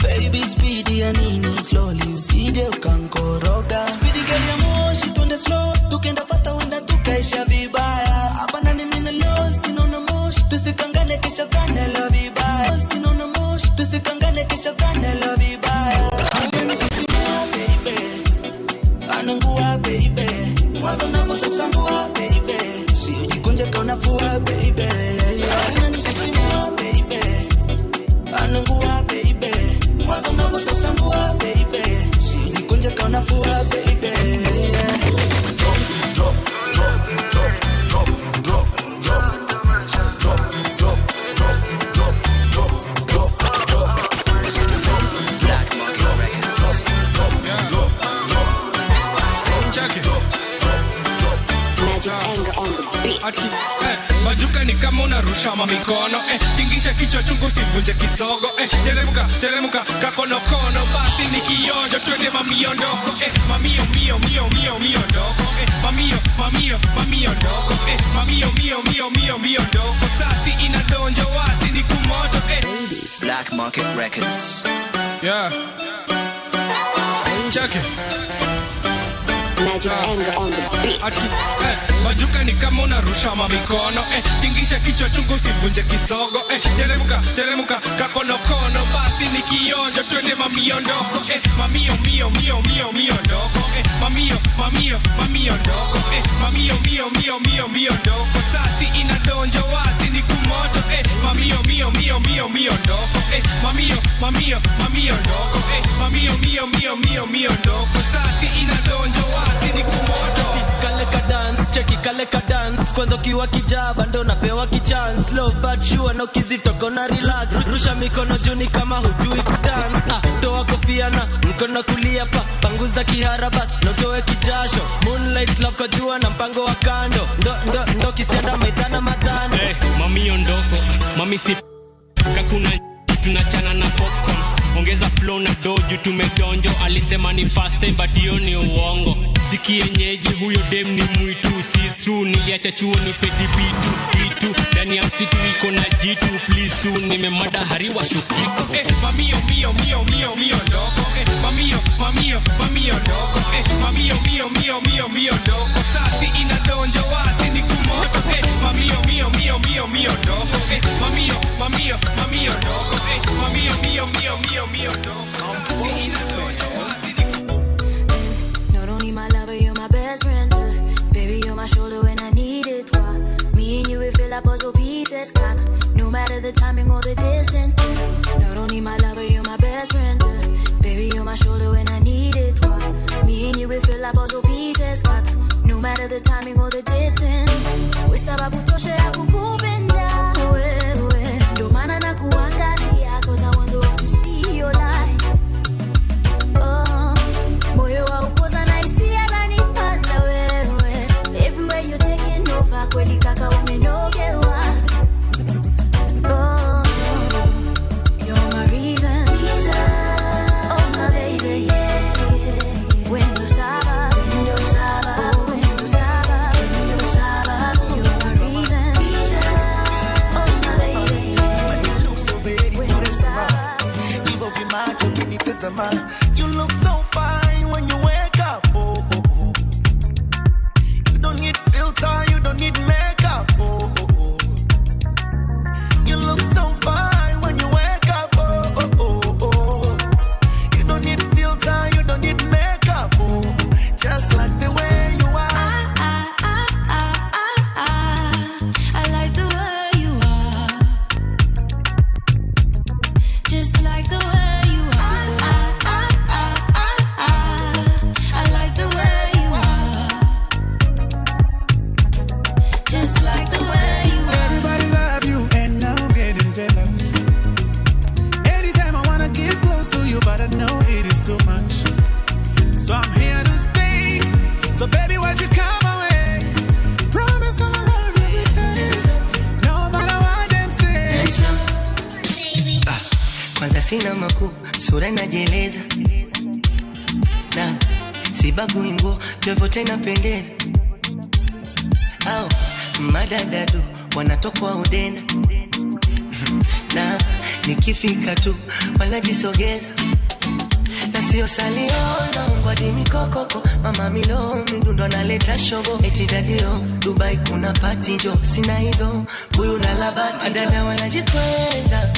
Baby speed ya nini slowly usije ukankoroga. Speed gari ya moshi twende slow, tukenda fata wenda tukaisha vibaya. Hapa nani mimi lost inaona moshi, tusikangane kisha kane lo vibaya. Lost inaona moshi, tusikangane kisha kane lo vibaya. Ananisisimua baby, anangua baby, mwanzo naposasangua baby, si ujikunje kaona fua baby. Ananisisimua baby, anangua baby, mwanzo naposasangua baby, si ujikunje kaona fua baby. Drop, drop, drop, drop, drop, drop, drop, drop, drop, drop, drop, drop, drop, drop. Black Market Records. Drop, drop, drop, drop, drop, drop. Magic anger on the beat. Ati, majuka ni kama unarusha mamikono, tingisha kichwa chungu sivunje kisogo, teremuka teremuka kakonokono basi ni kionjo twende mamiondoko, mamio mio mio mio mio ndoko, mamio mamio mamio ndoko, mamio mio mio mio mio ndoko sasi inadonjo wasi ni kumoto, Black Market Records. Yeah. Check it. Magic anger on the beat. Ati, majuka ni kama unarusha mamikono, tingisha kichwa chungu sivunje kisogo, teremuka teremuka kakonokono basi ni kionjo twende mamiondoko, mamio mio mio mio mio ndoko, mamio mamio mamio ndoko, mamio mio mio mio mio ndoko sasi inadonjo wasi ni kumoto, mamio mio mio mio mio ndoko, mamio mamio mamio ndoko, mamio mio mio mio mio ndoko sasi inadonjo wasi ni kumoto. Kale ka dance, cheki kale ka dance. Kwanza ukiwa kijaba ndo napewa kichance. Low but sure no kizitoko na relax. Rusha mikono juu ni kama hujui kudance. Toa kofia na mkono kulia pa panguza kihara bas na utoe kijasho. Moonlight love kwa jua na mpango wa kando. Ndo ndo ndo kisianda maitana matano. Hey, mami ondoko, mami si kakuna tunachana na popcorn. Ongeza flow na doju tumedonjo. Alisema ni first time but hiyo ni uongo. Sikienyeji huyo dem ni mwitu. See through niliacha chuo ni pedi bitu bitu. Ndani ya msitu iko na jitu please tu nimemada hariwa shukiko. Mamio mio mio mio mio ndoko, mamio mamio mamio ndoko, mamio mio mio mio mio ndoko sasi inadonjo wasi ni kumoto, mamio mio mio mio mio ndoko, mamio mamio mamio ndoko, mamio mio mio mio mio ndoko sasi inadonjo wasi ni kumoto. Not only my lover, you're my best friend. Baby, you're my shoulder when I need it. Me and you, we feel like puzzle pieces. No matter the timing or the distance. Not only my lover, you're my best friend. Baby, you're my shoulder when I need it. Me and you, we feel like puzzle pieces. No matter the timing or the distance. We sababu tosha ya kukupenda wewe. Ndo maana nakuangazia, 'cause I want the world to see your light. Oh, moyo wa upoza na hisia zanipanda wewe. Everywhere you're taking over, kweli kaka umenogewa. Oh, you're my reason, oh my baby, yeah. Wendo saba, wendo saba, wendo saba, wendo saba. You're my reason, oh my baby, yeah. Wendo saba. Hivyo vimacho ukinitazama, you look so fine when you wake up. Oh, oh, oh. You don't need filter, you don't need makeup. Oh, oh, oh. You look so fine when you wake up. Oh, oh, oh, oh. You don't need filter, you don't need makeup. Oh, just like the way you are. I like the way you are. Just like the way you are. I like the way you are. Just like the way you are. Everybody love you and I'm getting jealous. Anytime I wanna get close to you, but I know it is too much. So I'm here to stay. So baby, why'd you come away? Promise gonna love you every day. No matter what them say. Kwanza sina makuu, sura inajieleza. Na Sibagui nguo vyovyote inapendeza. Au madadadu wanatokwa udenda. Na nikifika tu wanajisogeza. Na sio salio naongwa dimikokoko. Mama milo midundo analeta shogo. Eti dadio Dubai kuna party jo. Sina hizo buyu na labati. Dada wanajikweza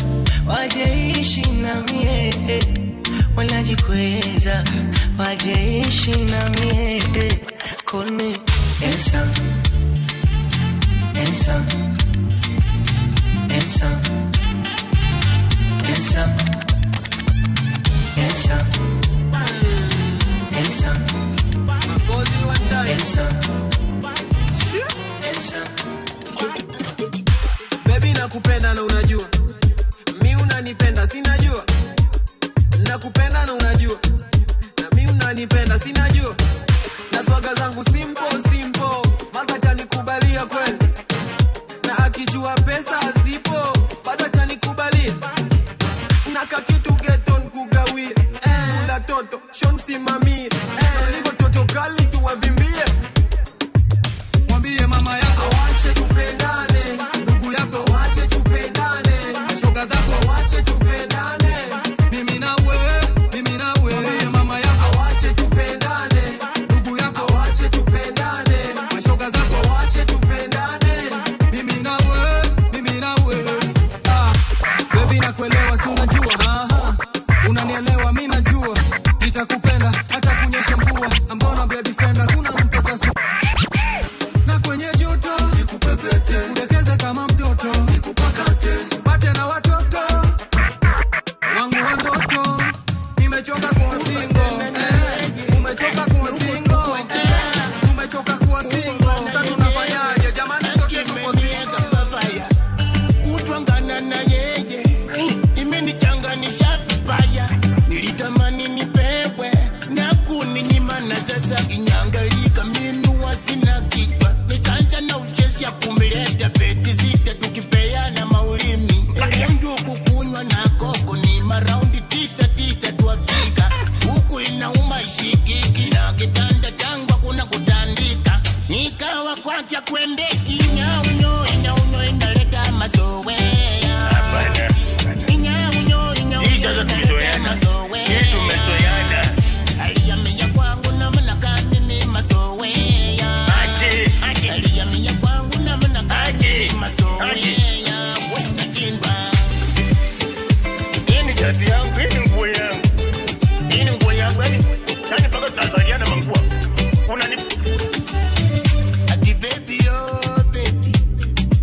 wajeishi na mie. Wanajikweza wajeishi na mie. Call me Elsa, Elsa, Elsa, Elsa, Elsa, Elsa, Elsa, Elsa. Baby nakupenda na unajua mi unanipenda sinajua. Nakupenda na unajua na mi unanipenda sinajua. Na swaga zangu simple simple maka tanikubalia kweli. Na akijua pesa hazipo bado atanikubalia. Na kakitu geton kugawie kula toto shon simamie. Niko toto kali tuwavimbie. Mwambie mama yako wache tupendane, ndugu yako wache tupendane, shoga zako wache tupendane. Mimi na wewe, mimi na wewe. Mwambie mama yako wache tupendane, ndugu yako wache tupendane, shoga zako wache tupendane. Mimi na wewe, mimi na wewe. Ah, baby nakuelewa si unajua. Aha, unanielewa mimi najua. Nitakupenda hata kunyesha mvua. Mbona baby fenda kuna mtu kasi. Na kwenye joto nikupepete, udekeze kama mtoto nikupakate, pate na watoto wangu wa ndoto. Nimechoka kuwa single, umechoka kuwa single, umechoka kuwa single. Sasa tunafanyaje jamani, sote tuko single. Kutwangana na yeye imenichanganisha vibaya. Nilitamani nipewe na kuninyima, na sasa inyangalika mimi wasina kichwa. Nikaanza na ucheshi ya kumleta beti sita tukipeana maulimi. Njuku kunywa na koko ni maraundi 9 tuapika. Huku inauma ishikiki na kitanda changu hakuna kutandika. Nikawa kwake kwendeki. Nyaunyo inyaunyo inaleta mazoea. Inyaunyo inyaunyo inaleta mazoea. Aliamia kwangu namna gani ni mazoea. Aliamia kwangu namna gani ni mazoea. Wewe Hii ni shati yangu, hii ni nguo yangu. Hii ni nguo yangu, yani mpaka tunavaliana manguo. Unani Ati baby oh baby.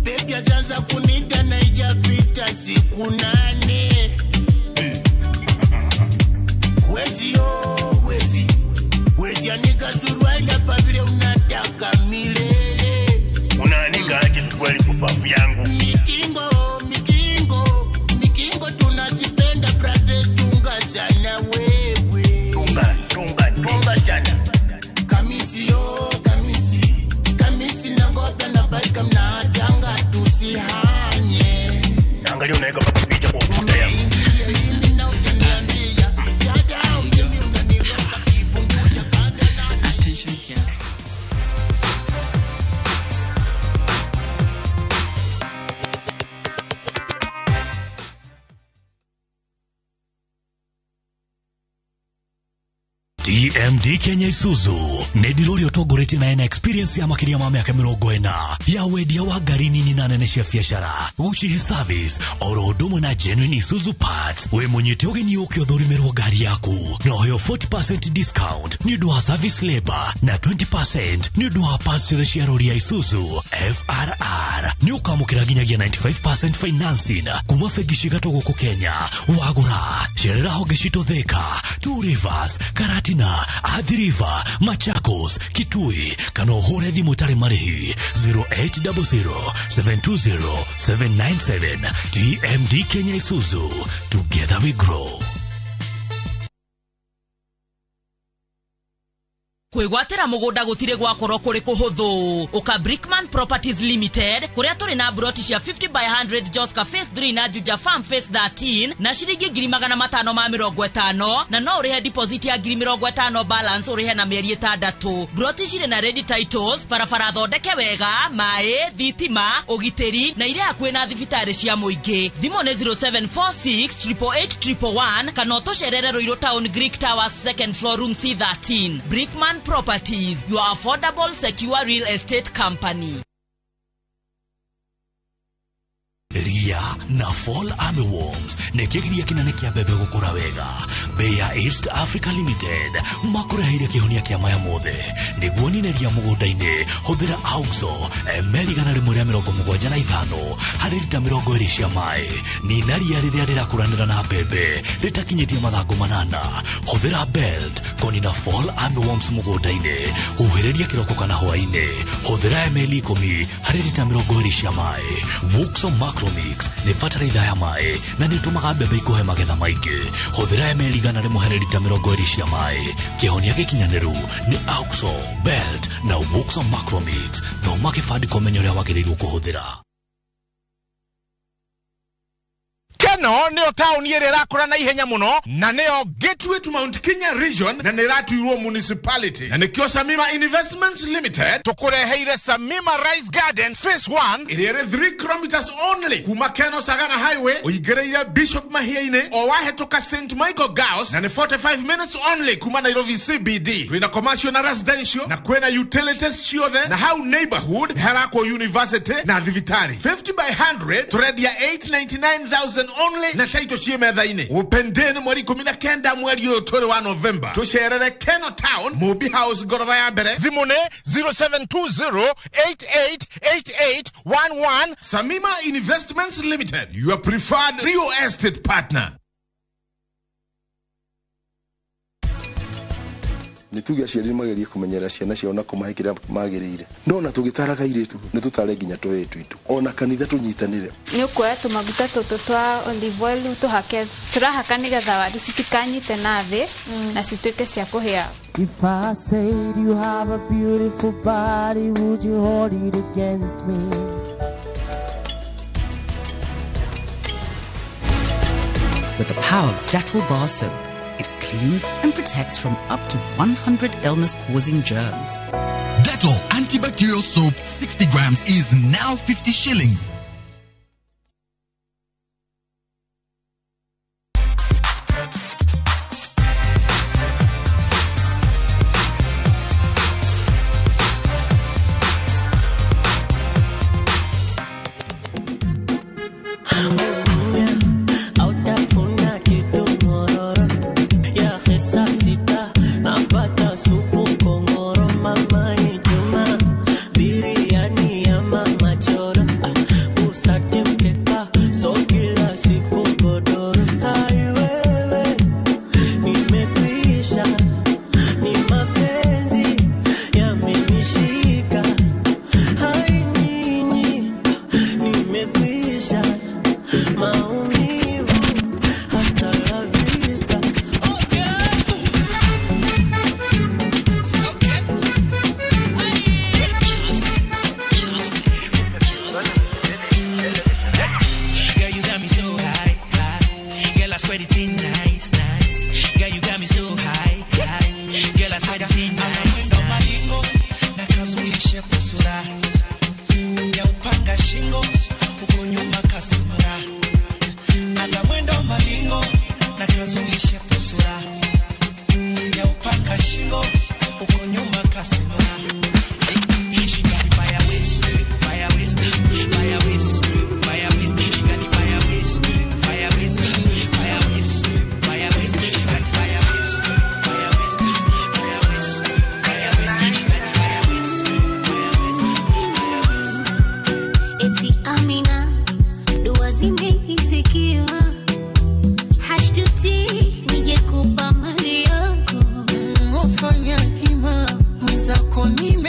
Baby asanza kunita na ijapita siku 8. Wezi oh wezi. Wezi anika suruali hapa vile unataka milele. Unaanika aje suruali kufafu yangu. Mikingo mikingo mikingo tunazipenda brother, chunga sana wewe. Chunga chunga chunga sana. Kamisi oh kamisi. Kamisi na ngoja na bike mna janga tusihanye. Angalia unaweka mpaka picha kwa ukuta yangu. Attention kiasi. TMD Kenya Isuzu nĩ ndirũri ũtongoretie na ena experience ya makĩria ma mĩaka 40 ya wendia wa ngari nini na nene cia biacara, gũcihe service oro ũndũ ũmwe na genuine Isuzu parts. Wĩ mũnyite ũgeni ũke ũthũrimĩrwo ngari yaku na ũheo 40% discount nĩ ũndũ wa service labor na 20% nĩ ũndũ wa parts ciothe cia rori ya Isuzu FRR. Nĩ ũkamũkĩra nginyagia 95% financing kuma bengi cigatũ gũkũ Kenya. Wagũra cerera honge citũ Thika, Two Rivers, Karatina, Athi River, Machakos, Kitui kana ũhũre thimũ ĩtarĩ marĩhi 0800 720 797. TMD Kenya Isuzu, together we grow. Kwĩgwatĩra mũgũnda gũtirĩ gwakorwo kũrĩ kũhũthũ. Ũka Brickman Properties Limited kũrĩa tũrĩ na broti cia 50 by 100 Joska Phase 3 na Juja Farm Phase 13 na ciringi 550,000 na no ũrĩhe deposit ya 50,000 balance ũrĩhe na mĩeri 6. Broti cirĩ na ready titles, barabara thondeke wega, maĩ, thitima, ũgitĩri na irĩ hakuhĩ na thibitarĩ cia mũingĩ. Thimũ nĩ 0746 888 111 kana ũtũcerere Ruiru Town Greek Towers second floor room C13. Brickman Properties, your affordable secure real estate company. Ria na Fall Armyworms nĩ kĩgiria kĩnene kĩa mbembe gũkũra wega. Bei ya East Africa Limited makũreheire kĩhonia kĩa maya mothe. Nĩguo nine ria mũgũnda-inĩ, hũthĩra Auxo ml 175 harĩ rita 20 cia maĩ. Nina ria rĩrĩa rĩrakũranĩra na mbembe rĩtakinyĩtie mathangũ 8. Hũthĩra Belt kũnina Fall Armyworms mũgũnda-inĩ. Huhĩrĩria kĩroko kana hwaĩ-inĩ. Hũthĩra ml 10 harĩ rita 20 cia maĩ. Wuxo Macromix nĩ bataraitha ya maĩ na nĩ ĩtũmaga mbembe ikũhe magetha maingĩ. Hũthĩra ml 100 harĩ rita 20 cia maĩ. Kĩhonia gĩkinyanĩru nĩ Auxo, Belt na Wuxo Macromix. Thoma kĩbandĩko ũmenye ũrĩa wagĩrĩirwo kũhũthĩra. Keno nĩyo taũni ĩrĩa ĩrakũra na ihenya mũno na nĩyo gateway to Mount Kenya region na nĩ ĩratuirwo municipality na nĩkĩo Samima Investments Limited tũkũreheire Samima Rice Garden Phase 1 ĩrĩa ĩrĩ 3 kilometers only kuma Keno Sagana Highway ũingĩrĩire Bishop Mahia-inĩ o wahĩtũka St Michael Girls na nĩ 45 minutes only kuma Nairobi CBD. Twĩna commercial na residential na kwĩna utilities ciothe na hau neighborhood harakwo university na thibitarĩ. 50 by 100 tũrendia 899,000 only na taito ciĩ metha-inĩ. Upendeni mweri 19 mweri ũyũ tũrĩ wa November. Tũcerere Keno Town Mobi House ngoroba ya mbere. Thimũ nĩ 0720888811. Samima Investments Limited, your preferred real estate partner. Nĩ tuge aciari nĩ magerie kũmenyerera ciana ciao na kũmahe kĩrĩa magĩrĩire, no na tũgĩtaraga airĩtu nĩ tũtare nginya tũhĩĩ twitũ, ona kanitha tũnyitanĩre. Nĩ ũkuoya tũmaguta tũtũ twa olive oil tũhake, tũrahaka nĩgetha waru citikanyite na thĩ na cituĩke cia kũhĩa. If I said you have a beautiful body, would you hold it against me? With the power of Dettol bar soap, it cleans and protects from up to 100 illness-causing germs. Dettol antibacterial soap 60 grams is now 50 shillings. Nije kupa mali yako. Ufanya hima mwenzako nini?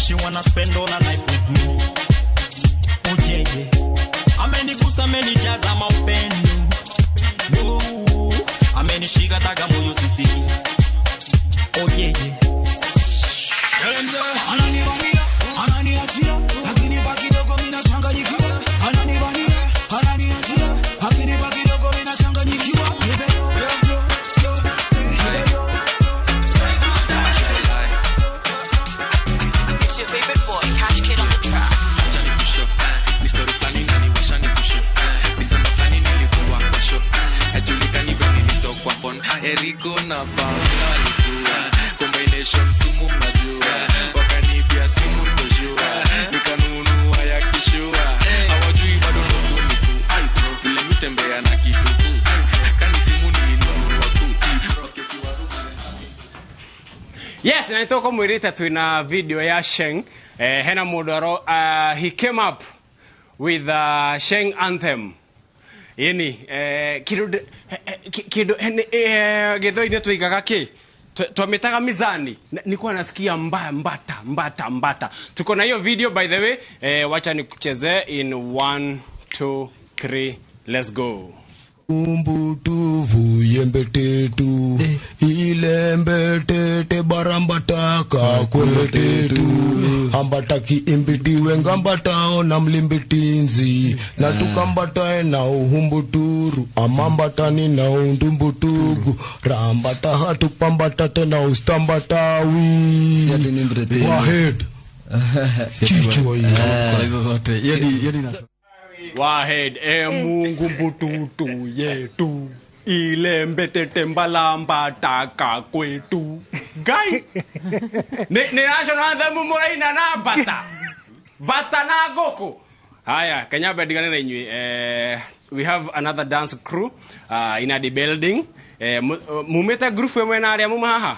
She wanna spend all her life with me. Oh yeah, yeah. Amenigusa, amenijaza maupendo. Oh, amenishika taka moyo sisi. Oh yeah, yeah. Ananibania, ananiachia, akinipa kidogo mimi nachanganyikiwa. Ananibania, ananiachia, akinipa kidogo mimi nachanganyikiwa. Nipe yo, yo, yo, nipe yo. It's your favorite boy, Cash Kid on the track. Acha nikusho, ni story flani naniwasha nikusho. Nisamba flani nilikuwa kwa show. Hajulikani vile nilitokwa phone. Eriko na Paula walikuwa combination sumu mnajua. Wakanibia simu nikoshua. Nikanunua ya kishua. Hawajui bado ndogo niku. Vile mitembea na kituku. Kani simu nilinunua ku. Yes, na nitoko mwirite twina video ya Sheng. Hena mundu aro he came up with Sheng anthem. Yani kindu kindu githoine tuigaga ki twamitaga mizani. Nilikuwa nasikia mbaya mbata mbata mbata. Tuko na hiyo video by the way. Wacha nikuchezee in 1 2 3 let's go. Umbutuvu yembetetu ilembetete barambataka kwembetetu ambataki imbitiwe ngambatao na mlimbitinzi na tukambatae na uhumbuturu amambatani na undumbutugu rambata hatupambatate na ustambatawi wahed chichwa hizo zote hiyo Wahed, Mungu mbututu yetu ile mbetete mbalamba taka kwetu. Guy ni national anthem muraina na bata bata na goko. Haya Kenya bedigane na inywe. We have another dance crew in the building. Mumeta group we mwena aria muma haha.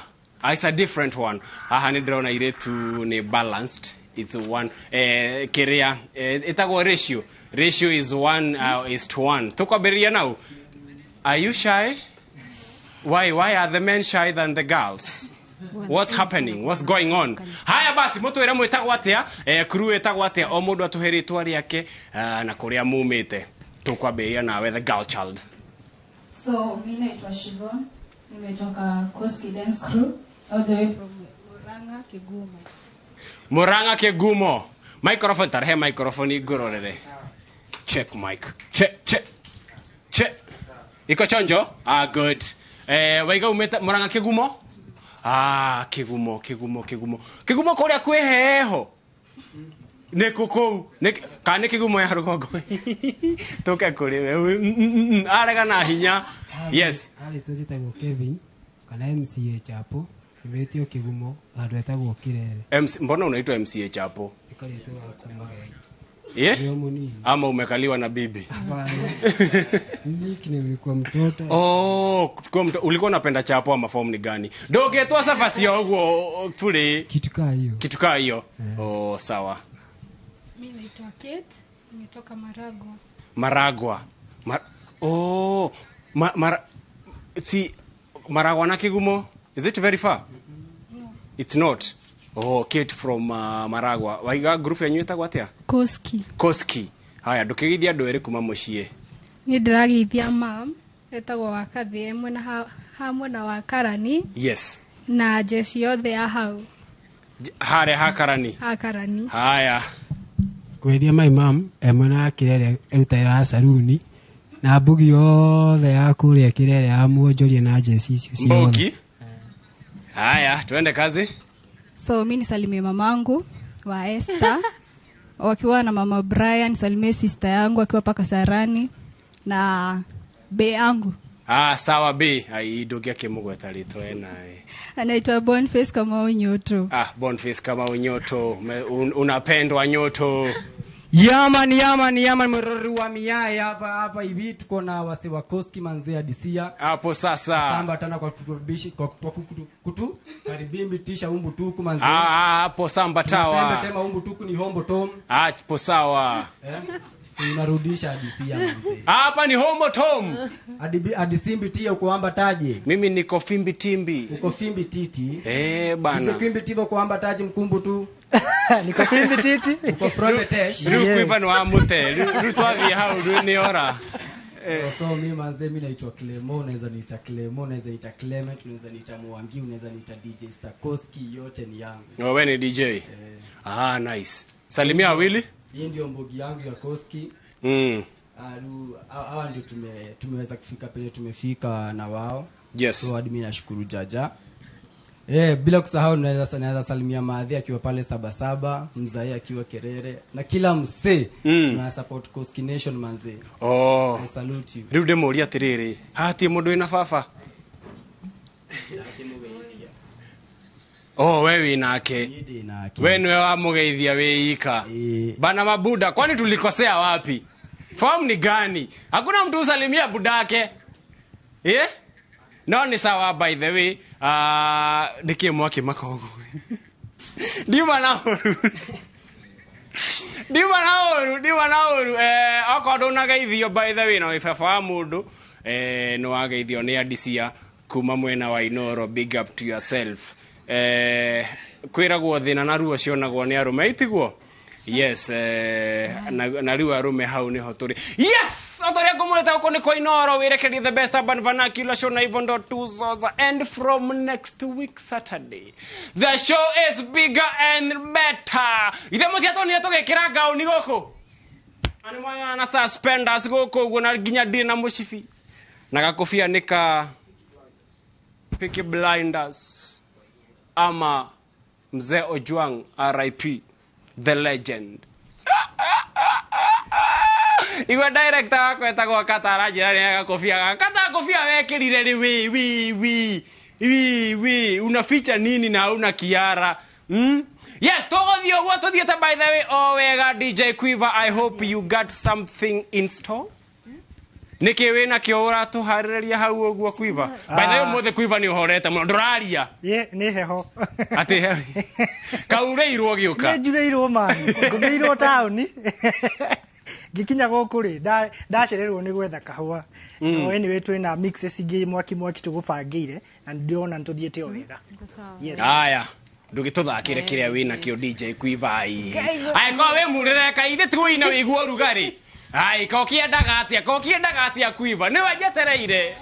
It's a different one. Haha ni ndirona iretu ni balanced. It's one kerea itagwo ratio. Ratio is 1 is to 1. Tukwambĩrĩria nau. Are you shy? Why are the men shy than the girls? What's happening? What's going on? Haya basi mutwire mwitagwo atia? Crew itagwo atia? O mundu atuhe ritwa riake na kuria mumite. Tukwambĩrĩria nawe the girl child. So mimi naitwa Shivon. Nimetoka Koski Dance Crew all the way from Murang'a Kigumo. Murang'a Kigumo. Microphone tarehe microphone igororere. Check mic. Check check. Check. Iko chonjo? Ah good. Waiga umeta Murang'a Kigumo? Ah Kigumo Kigumo Kigumo. Kigumo kuria kwi heho. Ni kukou. Ni ka ni Kigumo ya rugongo. Tuke kuri we. Arega na hinya. Yes. Ali tujitagwo Kevin kana MCA Chapo. Imetio Kigumo handu etagwo Kirere. MC, mbona unaitwa MCA Chapo? Ikaritwa kuma Yeah? Ama umekaliwa na bibi? Hapana. Nickname nilikuwa mtoto. Oh, ulikuwa unapenda chapo ama form ni gani? Ndogetwa safasi yoguo tuli. Kitu kaa hiyo. Kitu kaa hiyo. Oh, sawa. Mimi naitwa Kate, nimetoka Maragwa. Maragwa. Oh, si Maragwa na Kigumo? Is it very far? No. It's not. Oh, Kate from Maragwa. Waiga group yanyu etagwo atia? Koski. Koski. Haya, ndukigithia andu eri kuma mucii. Ni ndirageithia mam etagwo Wakathie mwena ha mwena wa Karani. Yes. Na jeshi yothe ya hau. Hare ha Karani. Ha Karani. Haya. Kwethia my mom mwena wa Kirere erutaira saruni na mbugi yothe ya kuria Kirere ya muonjoria na jeshi icio ciothe. Mbugi. Haya, tuende kazi. So mimi nisalimie mamangu wa Esther wakiwa na mama Brian, nisalimie sister yangu akiwa paka Sarani na be yangu. Ah, sawa be. Ai dogia kimugweta ritwa ena. Anaitwa Boniface kama Unyoto. Ah, Boniface kama Unyoto. Unapendwa Nyoto. Yaman yaman yaman mrori wa miaya hapa hapa hivi tuko na wase wa Koski manzea Disia. Hapo sasa. Samba tena kwa kutukaribisha kwa kutu karibimbi tisha umbu tuku manzea. Ah, hapo samba tawa. Samba tema umbu tuku ni hombo tom. Ah, hapo sawa. Si unarudisha hadithi ya manzi. Hapa ni home at home. Hadi simbi tia uko amba taje. Mimi niko fimbi timbi. Uko fimbi titi. Eh bana. Uko fimbi tibo uko amba taje mkumbu tu. Niko fimbi titi. Uko front tesh. Rĩu kwimba nĩ wa mũte. Rĩu twathiĩ hau rĩu nĩ ora. So mimi manze mimi naitwa Clemo, unaweza niita Clemo, unaweza niita Clement, unaweza niita Mwangi, unaweza niita DJ Stakoski, yote ni yangu. Wewe ni DJ. Ah, nice. Salimia wawili. Hii ndio mbogi yangu ya Koski. Hawa ndio tumeweza kufika pale tumefika na wao. Yes. So hadi mimi nashukuru Jaja. Bila kusahau naweza salimia Maadhi akiwa pale 77, Mzai akiwa Kerere na kila msee na support Koski Nation manze. Oh. I salute you. Rĩu ndĩmũria atĩrĩrĩ, hatirĩ mũndũ wĩna baba? Oh, we wĩ nake. We nĩwe wamũgeithia wĩ ika. Bana mabuda, kwani tulikosea wapi? Form ni gani? Hakuna mtu usalimia budake. Eh? No ni sawa by the way. Nĩkĩ mwaki makogo. Ndima na ũru. Ndima na ũru, ndima na ũru. Okorwo ndũnageithio by the way na wĩ baba wa mũndũ, nĩ wageithio nĩ Adisia kuma mwena wa Inoro, big up to yourself. Kwĩragwo thĩna na ruo cionagwo nĩ arũme, itiguo? Yes, na rĩu arũme hau nĩho tũrĩ. Yes! Otoria ngũmũrĩte gũkũ nĩ kwa Inoro, wĩrekerie the best urban vernacular show na hivyo ndo tuzoza. And from next week Saturday, the show is bigger and better. Ithe mũtiatonire tũgĩkĩra ngauni gũkũ? Ani mwana na suspenders gũkũ ũguo na nginya ndirĩ na mũcibi. Na gakobia nĩ ka Peaky Blinders ama Mzee Ojwang RIP, the legend. Igua director wakwa etagwo Kata aranjĩra nĩ gakobia gaka. Kata kobia wekĩrire rĩ wi wi wi wi wi unaficha nini na una kiara? Yes, tũgũthiĩ ũguo tũthiĩte by the way o wega. DJ Quiver, I hope you got something in store. Nĩkĩ wĩna kĩo ũratũharĩrĩria hau ũguo Quiver? By the way ũmũthĩ Quiver nĩ ũhorete mũno, ndũraria. Ye, nĩ heho. Atĩ heho. Kaurĩirwo gĩũka. Nĩ njurĩirwo mani, ngũmĩirwo taũni. Ngĩkinya gũkũ rĩ, ndacererwo nĩ gwetha kahũa. No anyway twĩna mixes ingĩ mwaki mwaki tũgũbangĩire na ndĩrona nĩtũthiĩte o wega. Yes. Aya, ndũgĩtũthakĩre kĩrĩa wĩna kĩo DJ Quiver. Ai, ko wĩ murĩre ka ithe tuina wĩiguo rugarĩ. Ai, ko kĩendaga atĩa, ko kĩendaga atĩa Quiver? Nĩwe njetereire.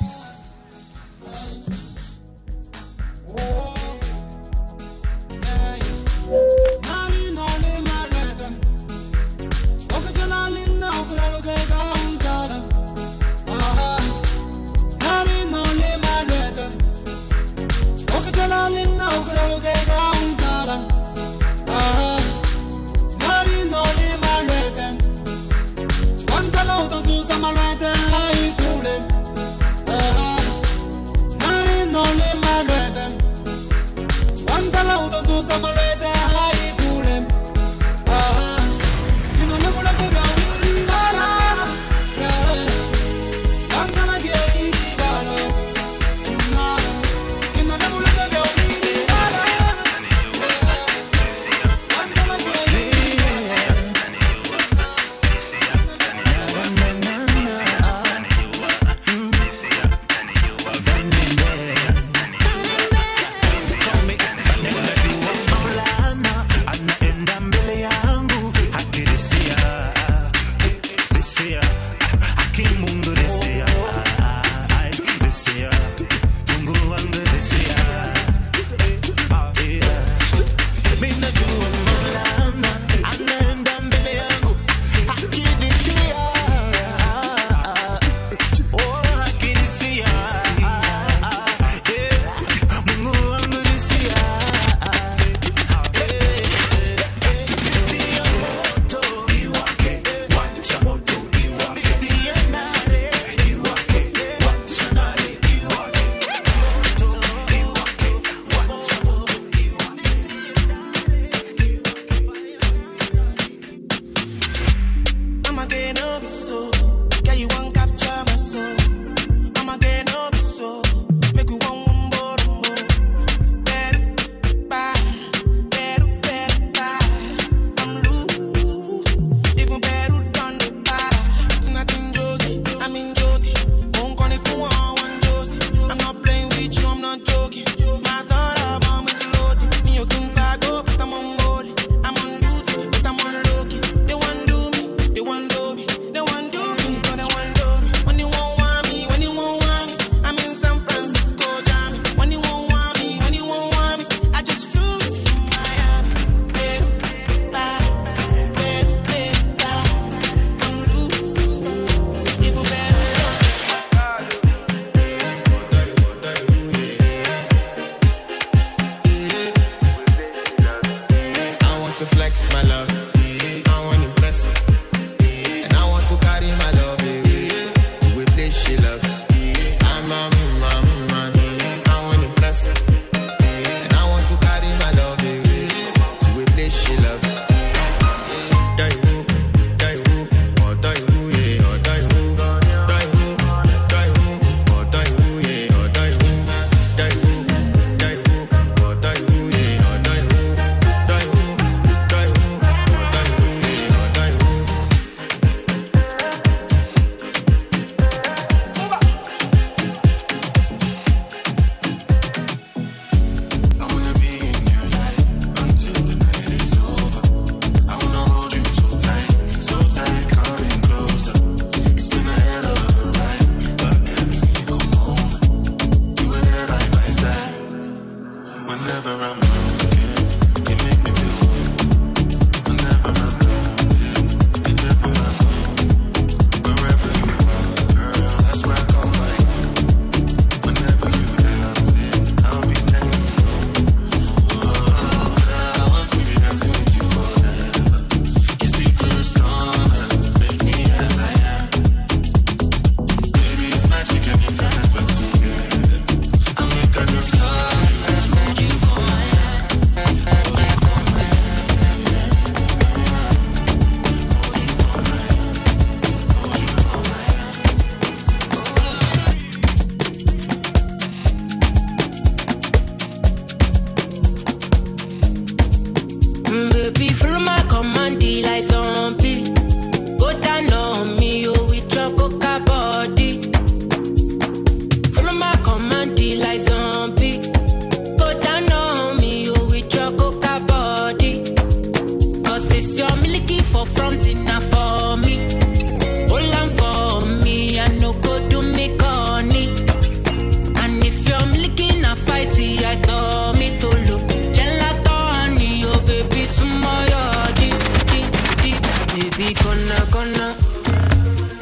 Baby, gonna, gonna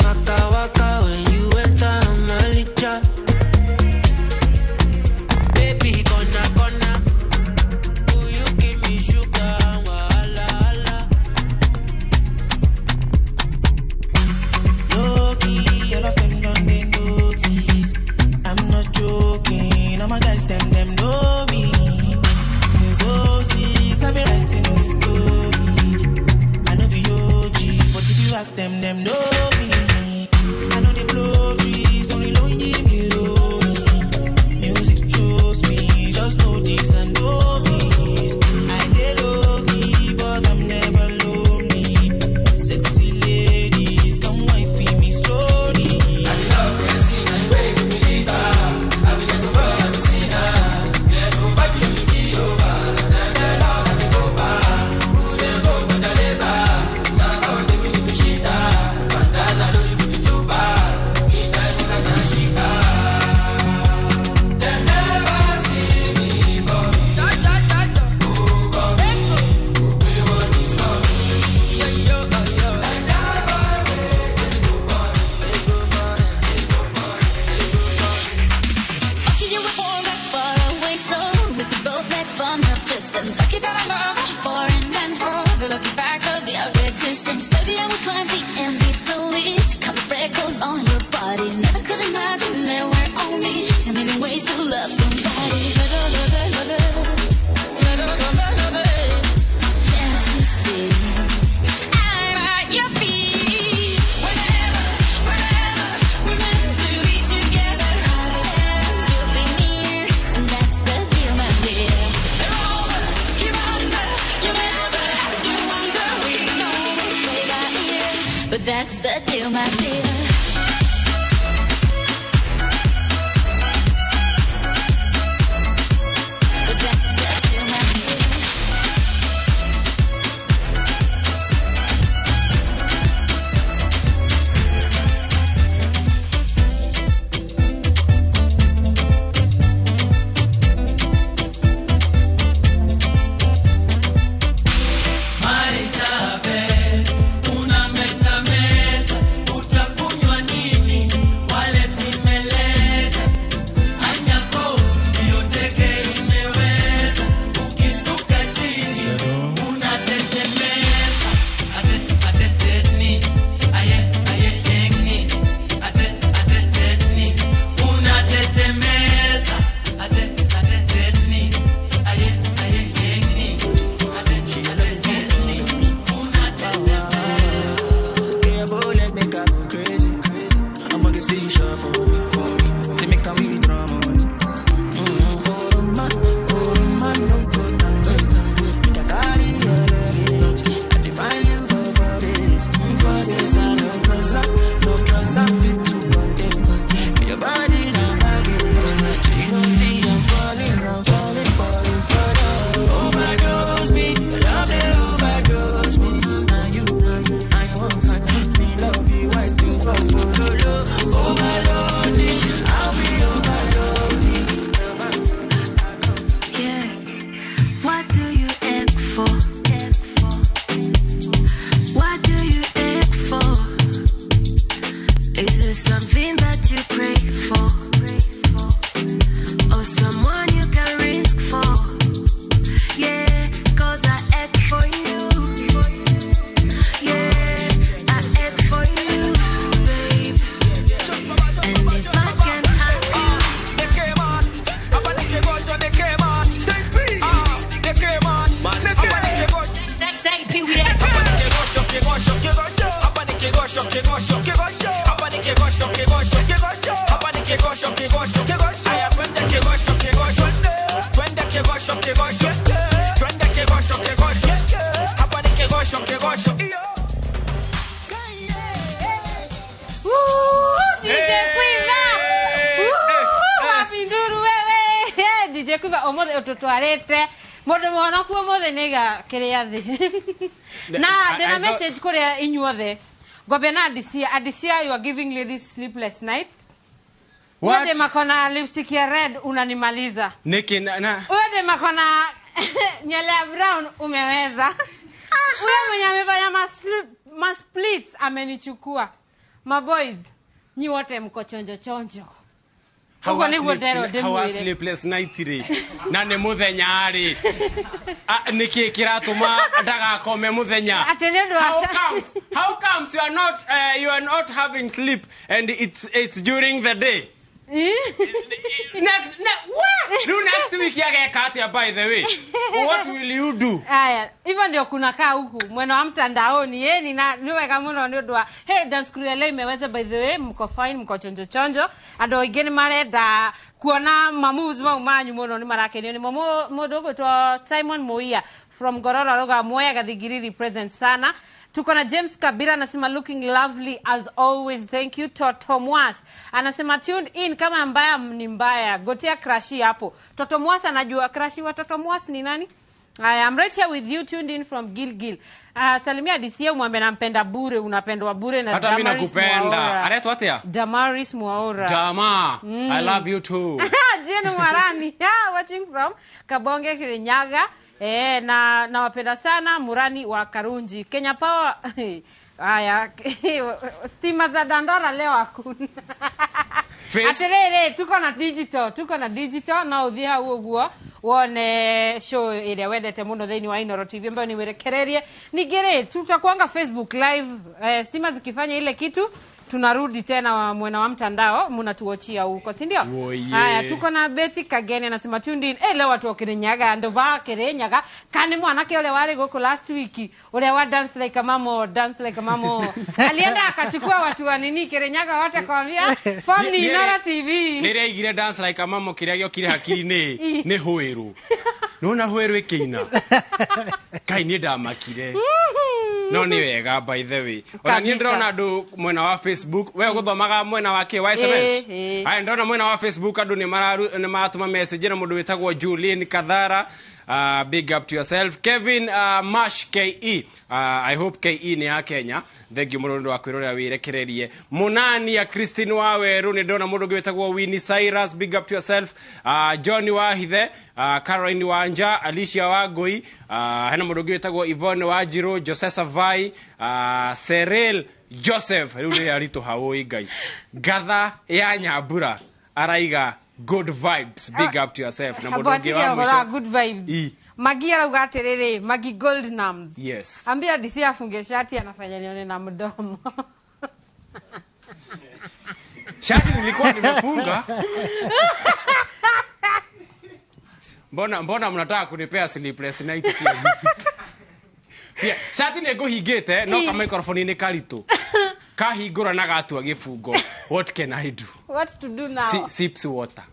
waka waka when you enter Malicha. Baby, gonna, gonna, will you give me sugar? Wahala, hala. Low-key, all of them done they notice. I'm not joking, all my guys, them know me. Since 06, I've been writing this story. I know the OG, but if you ask them, them know me. I know they blow trees, only lonely me lonely. Music chose me, just know this and know me. I dey low-key, but I'm never lonely. Sexy ladies, come wifey me slowly. I love you, see, I wait, believe I be the boy, I'm sinner. Yeah, nobody me be over. Na na na, I be over. Who dem go na leba? That's how they me be shita. Bandana no be tutuba. Me na you na shika. They never see me coming. Da da da da. Oh coming, oh be what is coming. Yeah yo yo. Okay, you were born that far away, so we could both make fun of distance. Like you got a love for an end for the looking back of your existence. Baby, I would climb the Andes solely to cover freckles on your body. Never could imagine there were only 10 million ways to love somebody. Can't you see? I'm at your feet. Whenever, wherever we're meant to be together, you'll be near, and that's the deal, my dear. They're over, you're under, you never have to wonder. We know we play by ear, but that's the deal, my dear. But that's the deal, my dear. Maitabe, unametameta, utakunywa nini? Wallet nimeleta. Anyako, hiyo teke imeweza. Ukisuka chini, unatetemesa. Ate, ate, tetni. Aye, aye, engni. Ate, ate, tetni. Unatetemesa. Ate, ate, tetni. Aye, aye, engni. Ate, ate, tetni. Yeah, bullet make I go crazy. I'ma get see you shot for me, for me. Say make I withdraw money. For the man, no go down. Make I carry your luggage. I define you for this, for this. I no trouser, no trouser fit to contain. Your body na baggage. So you don't see I'm falling, I'm falling, falling for love. Overdose me, love they overdose me. Now you, I want me love you, I think for love. Overloaded, I'll be overloaded. Yeah. What do you act for? What do you act for? Is it something that you pray for? Or someone you can risk for? Yeah, 'cause I act for you. Yeah, I act for you, babe. And if I can have you. Say, Pee Wee that. DJ Quiver! Wapinduru wewe! DJ Quiver ũmũthĩ ũtũtwarĩte mũndũ mũhonoku ũmũthĩ nĩga kĩrĩa thĩ na ndĩna message kũrĩa inyuothe ngwambia na Adisia. Adisia, you are giving ladies sleepless nights. What? Wewe makona lipstick ya red unanimaliza. Niki na Wewe makona nywele ya brown umeweza. Huyo mwenye amefanya Ma splits amenichukua. Maboys, nyi wote mko chonjo chonjo. Uguo niguo nderwo How a ndĩmwĩre. sleepless night rĩ na nĩ mũthenya rĩ nĩkĩ kĩratũma ndagakome mũthenya? Atĩ nĩ ũndũ wa How comes, how comes you are not having sleep and it's during the day? Next, what? Rĩu next week ageka atĩa, by the way? What will you do? Aya, hivyo ndio kunakaa huku mwena wa mtandaoni. Yeni na nĩ wega mũno nĩ ũndũ wa hey, dance crew ya leo imeweza. By the way, mko fine, mko chonjo chonjo. Andũ aingĩ nĩ marenda kuona ma moves mau manyu mũno, nĩ marakenio nĩmo. Mũndũ ũgwĩtwo Simon Muia from Gororo arauga Mwea Gathigiriri present sana. Tuko na James Kabira anasema looking lovely as always, thank you. Toto Mwas anasema tuned in kama mbaya ni mbaya, gotea crashi hapo. Toto Mwas anajua crashi wa Toto Mwas ni nani? I am right here with you, tuned in from Gilgil. Salimia DCA umwambie nampenda bure, unapendwa bure na Hata mimi Damaris nakupenda. Mwaura. Anaitwa atia? Damaris Mwaura. Jama, I love you too. Jane Mwarani, yeah, watching from Kabonge, Kirinyaga. Eh, na nawapenda sana Murani wa Karunji. Kenya Power. Haya, stima za Dandora leo hakuna. Face. Atiriri, tuko na digital, tuko na digital no uthie hau uguo wone show ĩrĩa wendete mũno thĩinĩ wa Inoro TV ambayo ni Wĩrekererie. Ningĩ rĩ, tutakuanga Facebook live, stima zikifanya ile kitu tunarudi tena wa mwena wa mtandao, mnatuochia huko, si ndio? Woye. Haya, tuko na Betty Kageni anasema tuned in. Leo watu wa Kirinyaga andu ba Kirinyaga kani mwanake ule wale goko last week ule wa dance like a mamo, dance like a mamo, alienda akachukua watu wa nini Kirinyaga wote kwambia form ni Inoro TV. Rĩrĩa aigire dance like a mamo, kĩrĩa gĩokire hakiri-inĩ nĩ hwĩrũ nona hwĩrũ ĩkĩina. Kai, niĩ ndamakire, no nĩ wega. By the way, ona niĩ Kabisa. ndĩrona andũ mwena wa Facebook. We ũgũthomaga mwena wa kĩ wa SMS? Ĩ. Aya, ndĩrona mwena wa Facebook andũ nĩ maratũma message na mũndũ wĩtagwo Julian Kathara, big up to yourself. Kevin Mash KE, I hope KE nĩ ya Kenya. Thank you mũno nĩ ũndũ wa kwĩrorera wĩrekererie. Mũnani ya Christine Waweru, nĩ ndĩrona mũndũ ũngĩ wĩtagwo Winnie Cyrus, big up to yourself. John Wahithe, Caroline Wanja, Alicia Wangui, hena mũndũ ũngĩ wĩtagwo Yvonne Wanjiru, Jose Savai, Cyril Joseph. Rĩu rĩrĩa ritũ haũi Ngai ngatha ya Nyambura araiga good vibes, big up to yourself. Na mũndũ ũngĩ wa Abuatiria ũhoro wa mũico good vibes. I. Magi arauga atiriri, Magi Gold Nams. Yes. Ambia DC afunge shati, anafanya nione na mdomo. Shati nilikuwa nimefunga. Mbona mnataka kunipea sleepless night pia? Pia shati nĩ ngũhingĩte no ka microphone nĩ karitũ. Kahingũra na gatua gĩbungo. What can I do? What to do now? Sips water.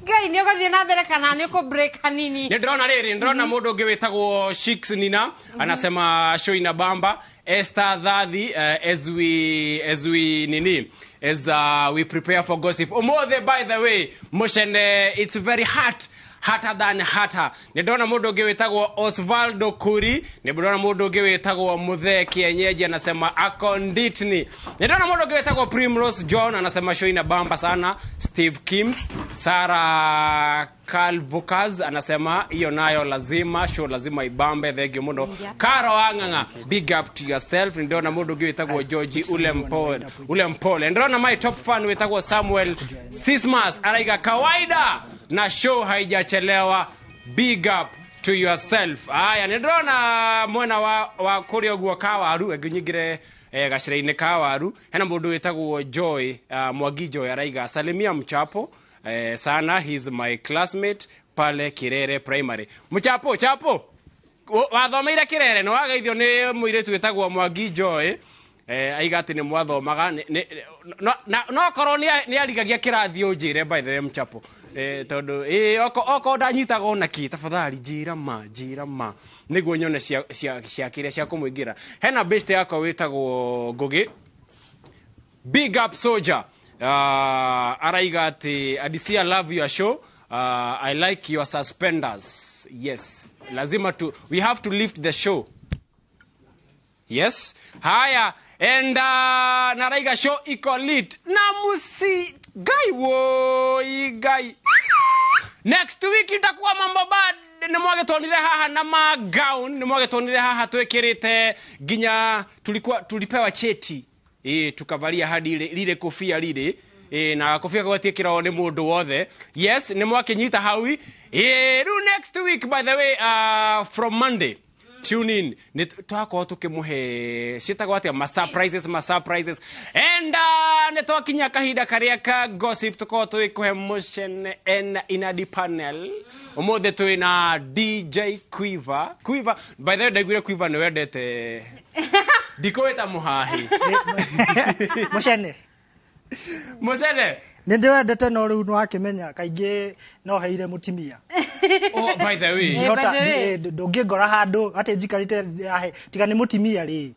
Ngai, nĩ ũgũthiĩ na mbere kana nĩ ũkũ break hanini? Nĩ ndĩrona rĩrĩ, ndĩrona mũndũ ũngĩ wĩtagwo Shix Nina anasema show ina bamba. Esther Dhathi, as we nini, as we prepare for gossip Omothe, by the way, mushene, it's very hot, hotter than hotter. Nĩ ndĩrona mũndũ ũngĩ wĩtagwo Osvaldo Kuri, nĩ ndĩrona mũndũ ũngĩ wĩtagwo Muthee Kienyeji anasema akonditni. Nĩ ndĩrona mũndũ ũngĩ wĩtagwo Primrose John anasema show ina bamba sana. Steve Kims, Sarah Calvocas anasema hiyo nayo lazima show lazima ibambe. Thank you muno. Karo Ang'ang'a, big up to yourself. Ndĩrona mũndũ ũngĩ wĩtagwo George ule mpole, ule mpole. Ndĩrona my top fan wĩtagwo Samuel Sismas araiga kawaida na show haijachelewa, big up to yourself. Aya, nĩ ndĩrona mwena wa kũrĩa ũguo kawaru ĩngĩnyingĩre gacĩra-inĩ ka waru, hena mũndũ wĩtagwo Joy, Mwangi Joy araiga salimia mchapo sana, he's my classmate pale Kirere Primary. Mchapo chapo wathomeire Kirere nĩ wageithio nĩ mũirĩtu wĩtagwo Mwangi Joy, aiga atĩ nĩ mwathomaga no korwo nĩ arigagia kĩrathi ũnjĩre, by the way, mchapo, tondũ okorwo ndanyitaga ona kĩ, tafadhali njĩra ma, njĩra ma nĩguo nyone cia kĩrĩa cia kũmũingĩra. Hena best yakwa wĩtagwo Ngũgĩ, big up soldier, araiga ati Adisia, love your show, I like your suspenders. Yes, lazima tu, we have to lift the show. Yes, haya, and naraiga show iko lit na musi gai woi gai. Next week itakuwa mambo bad. Nĩ mwagĩtuonire haha na magown, nĩ mwagĩtuonire haha twĩkĩrĩte nginya tulikuwa tulipewa cheti, tukavalia hadi ile lile kofia lile, na kofia gwatiĩkĩrwo nĩ mũndũ wothe. Yes, nĩ mwakĩnyita hau. Rĩu next week, by the way, from Monday, tune in, nĩ twakorwo tũkĩmũhe ciĩtagwo atĩa, ma surprises, ma surprises. And nĩ twakinya kahinda karĩa ka gossip, tũkorwo tũgĩkũhe mũcene en inadi panel. Ũmũthĩ twĩ na DJ Quiver. Quiver, by the way, ndaiguire Quiver nĩ wendete ndikũwĩta mũhahi. Mũcene. Mũcene. Nĩ ndĩwendete, no rĩu nĩwakĩmenya kaingĩ no heire mũtimia. Oh, by the way. Ndũngĩngora handũ atĩ njikarĩte ahe tiga nĩ mũtimia rĩ,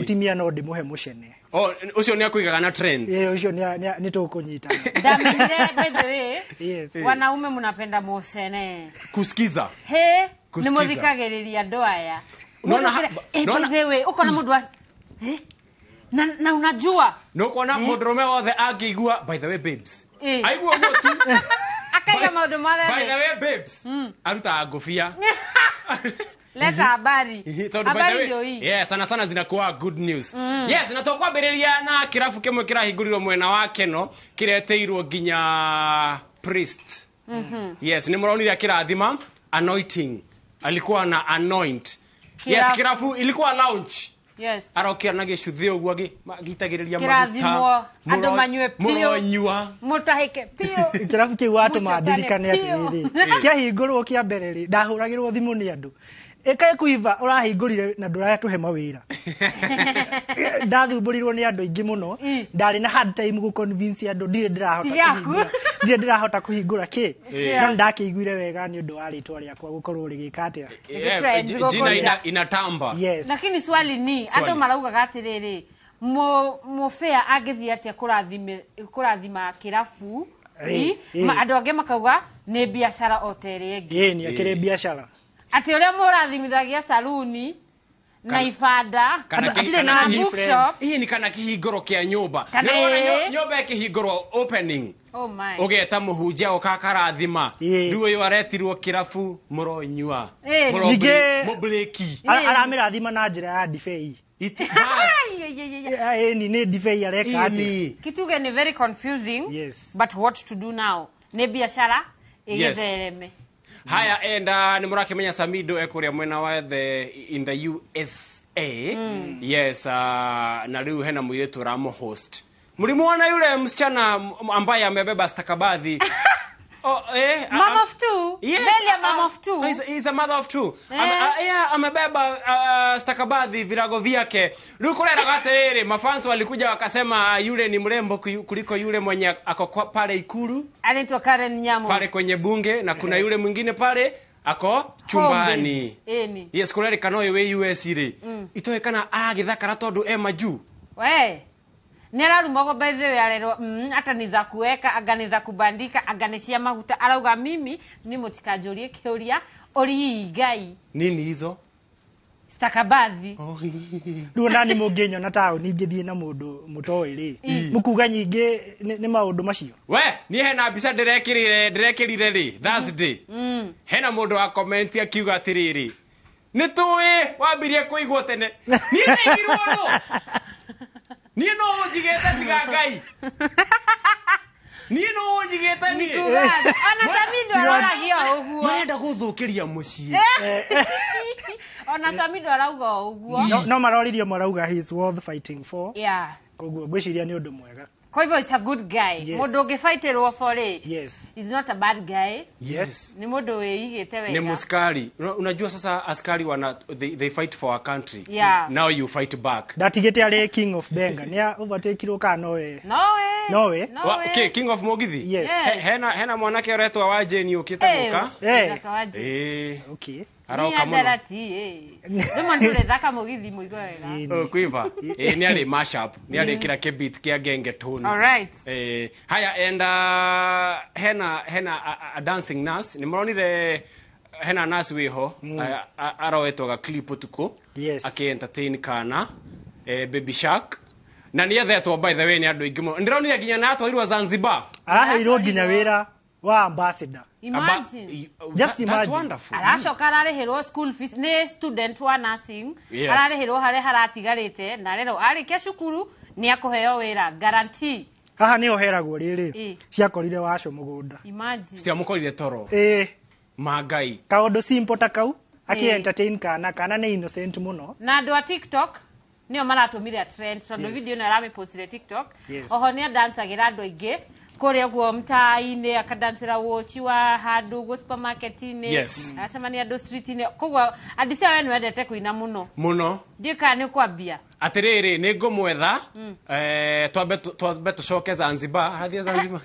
mũtimia no ndĩmũhe mũcene. Oh, ũcio nĩ akũigaga na trends. Ĩ, ũcio nĩ tũkũnyita. Ndamenyire, by the way, Yes. wanaume mnapenda mucene. Kusikiza. He nĩ Kusikiza. mũthikagĩrĩria andũ aya. Unaona By the way, ũkona mũndũ wa na unajua Nũkuona mũndũrũme wothe angĩigua "by the way babes", aigua ũguo tu, akaiga maũndũ mothe. "By the way babes", arutaga ngũbia. Leta habari. Tondũ by the Habari way, ndio hii. yeah, sana sana zinakuwa good news. Yes, na tũkwambĩrĩria na kĩrabu kĩmwe kĩrahingũrirwo mwena wa Keno, kĩretĩirwo nginya priest. Yes, nĩ mũronire akĩrathima, anointing, alikuwa na anoint. Yes. Kĩrabu. Kĩrabu ilikuwa launch. Arokĩra na gĩcuthĩ ũguo agĩitagĩrĩria Kĩrathimwo, andũ manyue piũ. Mũronyua. Mũtahĩke piũ. Kĩrabu kĩu watũma Mũchotane ndirikane piũ. atĩrĩrĩ, kĩahingũrwo kĩa mbere rĩ, ndahũragĩrwo thimũ nĩ andũ, ĩkaĩ kuiva ũrahingũrire na ndũratũhe mawĩra. Ndathumbũrirwo nĩ andũ aingĩ mũno, ndarĩ na hard time gũ convince andũ ndirĩ ndĩrahota Ti yaku. kũhingũra, ndirĩ ndĩrahota kũhingũra kĩ. Yeah. No ndakĩiguire wega nĩ ũndũ wa rĩtwa rĩakwa gũkorwo rĩgĩka atĩa. Yeah, Trends gũkũ jina nja. inatamba. Yes. Lakini swali ni, Swali. andũ maraugaga atĩrĩrĩ, mũbĩa angĩthiĩ atĩa kũrathima kĩrabu? Andũ angĩ makauga nĩ biacara o ta ĩrĩa ĩngĩ. Ĩĩ, nĩ akĩrĩ biacara. Atĩ ũrĩa mũrathimithagia saruni na ibanda Kana Hatirĩ kana na bookshop. Hii ni kana kĩhingũro kĩa nyũmba. Kana Nĩwona nyũmba ĩkĩhingũrwo, opening, Oh my. ũgeta mũhunjia ũka akarathima. Rĩu ũyũ aretirwo kĩrabu, mũronyua. Ningĩ- Mũbreki. Aramĩrathima na njĩra ya ndibei. Ai, ai, ai, ai. Ĩni nĩ ndibei areka atĩa. Kituge ni very confusing. Yes. But what to do now, nĩ biacara Yes. ĩgĩthereme. Haya, enda nĩ mũrakĩmenya Samido ekũrĩa mwena wa the in the USA. Yes, na rĩu hena mũirĩtu ũramũhost. Mlimuona yule msichana ambaye amebeba stakabadhi? Oh, Mom of two. Yes, Belia, mom of two. He's a mother of two. Yeah, amebeba stakabadhi, virago vyake. Rĩu kũreraga atĩrĩrĩ, mafans walikuja wakasema yule ni mrembo kuliko yule mwenye ako pale Ikulu, Anaitwa Karen Nyamu. pale kwenye bunge, na kuna yule mwingine pale ako chumbani. Ĩni. Yes, kũrerĩkana ũyũ wĩ US rĩ, itoĩ kana agĩthakara tondũ e majuu. We nĩ ararumagwo, by the way, arerwo hata ni za kuweka anga ni za kubandika anga ni cia maguta. Arauga mimi ni mũtikanjũrie kĩũria ũrii Ngai. Nini hizo? Stakabadhi. Rĩu ona nĩ mũngĩnyona taũni ngĩthiĩ na mũndũ mũtoĩ rĩ, mũkuga nyingĩ nĩ maũndũ macio. We niĩ hena mbica ndĩrekĩrire rĩ Thursday. Hena mũndũ wa comment akiuga atĩrĩrĩ, nĩ tũĩ wambirie kũigwo tene. Niĩ ndaigirwo nũ? Niĩ no ũnjigĩte tiga Ngai. Niĩ no ũnjigĩte niĩ. Nikuga ona Samido aroragia o ũguo. Marenda gũthũkĩria mũciĩ. Ona Samido arauga o ũguo. No maroririo marauga he is worth fighting for. Koguo ngwĩciria nĩ ũndũ mwega. Kwa hivyo is a good guy. Yes. Mũndũ ũngĩbaitĩrwo for rĩ, Yes. is not a bad guy. Yes. Nĩ mũndũ wĩigĩte Ni wega. muskari. Unajua sasa askari wana they fight for our country. Yeah. Now you fight back. Ndatigĩte arĩ king of benga, nĩ overtakirwo kana nowe? Nowe. Nowe. Okay, king of Mugithi. Yes. Hena mwanake ũretwo wa Jane ũkĩte gũka. Mũthaka wa Jane. Okay. Ni Aroka mũno. andarati, rĩmwe nĩtũrethaka mũgithi mũigo wega. Oh, Quiver. Nĩ arĩ mashup, nĩ arĩ kĩra kĩbeat kĩa gengetone. All right. Haya, and hena a dancing nurse. Nĩ mũronire hena nurse wĩho, aroetwo ga clip ũtukũ. Yes. Akĩ entertain kana Baby Shark. Na nĩ ethetwo, by the way, nĩ andũ aingĩ mũno. Ndĩronire nginya nĩ atwarirwo Zanzibar. Araheirwo nginya wĩra. Wa ambassador. Imagine. Just imagine. That's wonderful. Aracoka ararĩhĩrwo school fees nĩ student wa nursing. Yes. Ararĩhĩrwo harĩa haratigarĩte na rero arĩkia cukuru nĩ akũheo wĩra guarantee. Haha nĩho heragwo rĩrĩ. Ĩ. Ciakorire waco mũgũnda. Imagine. Citiamũkorire toro. Ĩ. Mangai. Kaũndũ simple ta kau. Aki Ĩ. entertain kana kana nĩ innocent mũno. Na andũ a TikTok nĩo maratũmire trend tondũ Yes. video ĩno aramĩpostire TikTok. Yes. Oho nĩ andancagĩra andũ aingĩ kũrĩa ũguo mtaa-inĩ akadancĩra wochi wa handũ ũguo supermarket-inĩ. Yes. Agacemania andũ street-inĩ. Koguo Andisia we nĩwendete kũina mũno. Mũno. Ndiũĩ kana nĩ ũkwambia. Atiriri nĩ ngũmwetha twambe tũcoke Zanzibar arathiĩ Zanzibar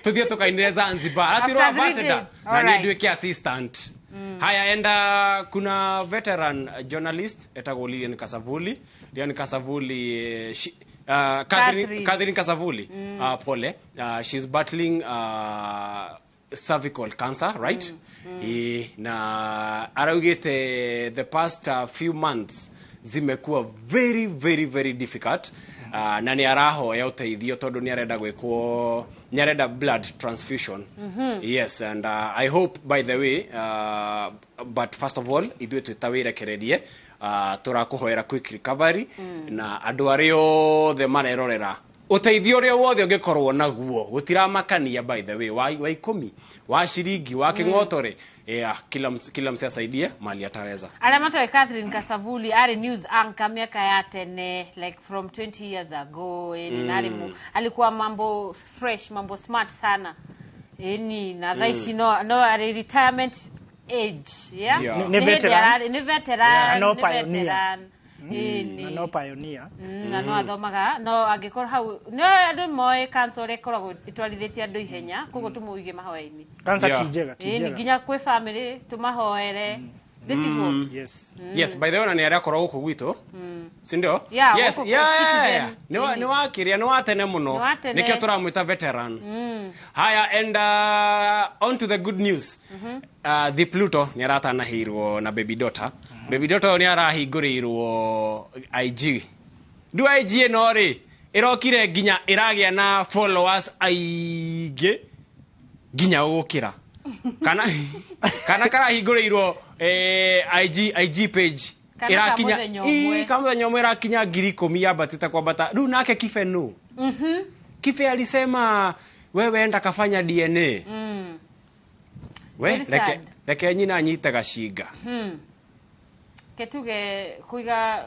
tũthiĩ tũkainĩre Zanzibar aratirwo After three ambassador days. na niĩ Alright. nduĩke assistant. Haya, enda kuna veteran journalist etagwo Lilian Kasavuli. Lilian Kasavuli Catherine. Catherine Kasavuli. Pole. She's battling cervical cancer, right? Na araugite the past few months zimekuwa very very very difficult. Na nĩ arahoya ũteithio tondũ nĩ arenda gwĩkwo, nĩ arenda blood transfusion. Yes, and I hope, by the way, but first of all ithuĩ twĩ wĩrekererie tũrakũhoera quick recovery na andũ arĩa othe marerorera ũteithio ũrĩa wothe ũngĩkorwo naguo gũtiramakania, by the way, wa ikũmi wa ciringi wa kĩng'oto-rĩ, yeah, kila mse asaidie mali ataweza. Arĩa matoĩ Catherine Kasavuli arĩ news anchor miaka ya tene, like from 20 years ago, na arĩ alikuwa mambo fresh, mambo smart sana. Eni na thaa ici no arĩ retirement age, yeah? Yeah. Nĩ Nĩ hĩndĩ veteran. ararĩ- nĩ veteran, Yeah, no nĩ pioneer. veteran. Ĩni. Na no pioneer. Na no athomaga no angĩkorwo hau no andũ moĩ cancer ũrĩa ĩkoragwo ĩtwarithĩtie andũ ihenya koguo tũmũige mahoya-inĩ. Cancer Yeah. ti njega, ti Ĩni njega. nginya kwĩ family tũmahoere ndĩtiguo. Yes. Yes, by the way, na nĩ arĩa gũkũ gwitũ, si ndio? Yeah, yes, gũkũ yeah, Citizen. yeah. Nĩ wa kĩrĩa, nĩ wa tene mũno. Nĩ wa tene. Nĩkĩo tũramwĩta veteran. Haya, and on to the good news. The Pluto nĩ aratanahĩirwo na baby daughter. Baby daughter ũyũ nĩ arahingũrĩirwo IG. Rĩu IG ĩno rĩ ĩrokire nginya ĩragĩa na followers aingĩ nginya gũkĩra kana karahingũrĩirwo IG page Kana ka ĩrakinya mũthenya ũmwe. Ii, ka mũthenya ũmwe ĩrakinya 10,000 yambatĩte kwambata. Rĩu nake Kibe nũ? Kibe alisema wewe enda kafanya DNA. We Very sad. reke nyina anyite gacinga. Ketuge kuiga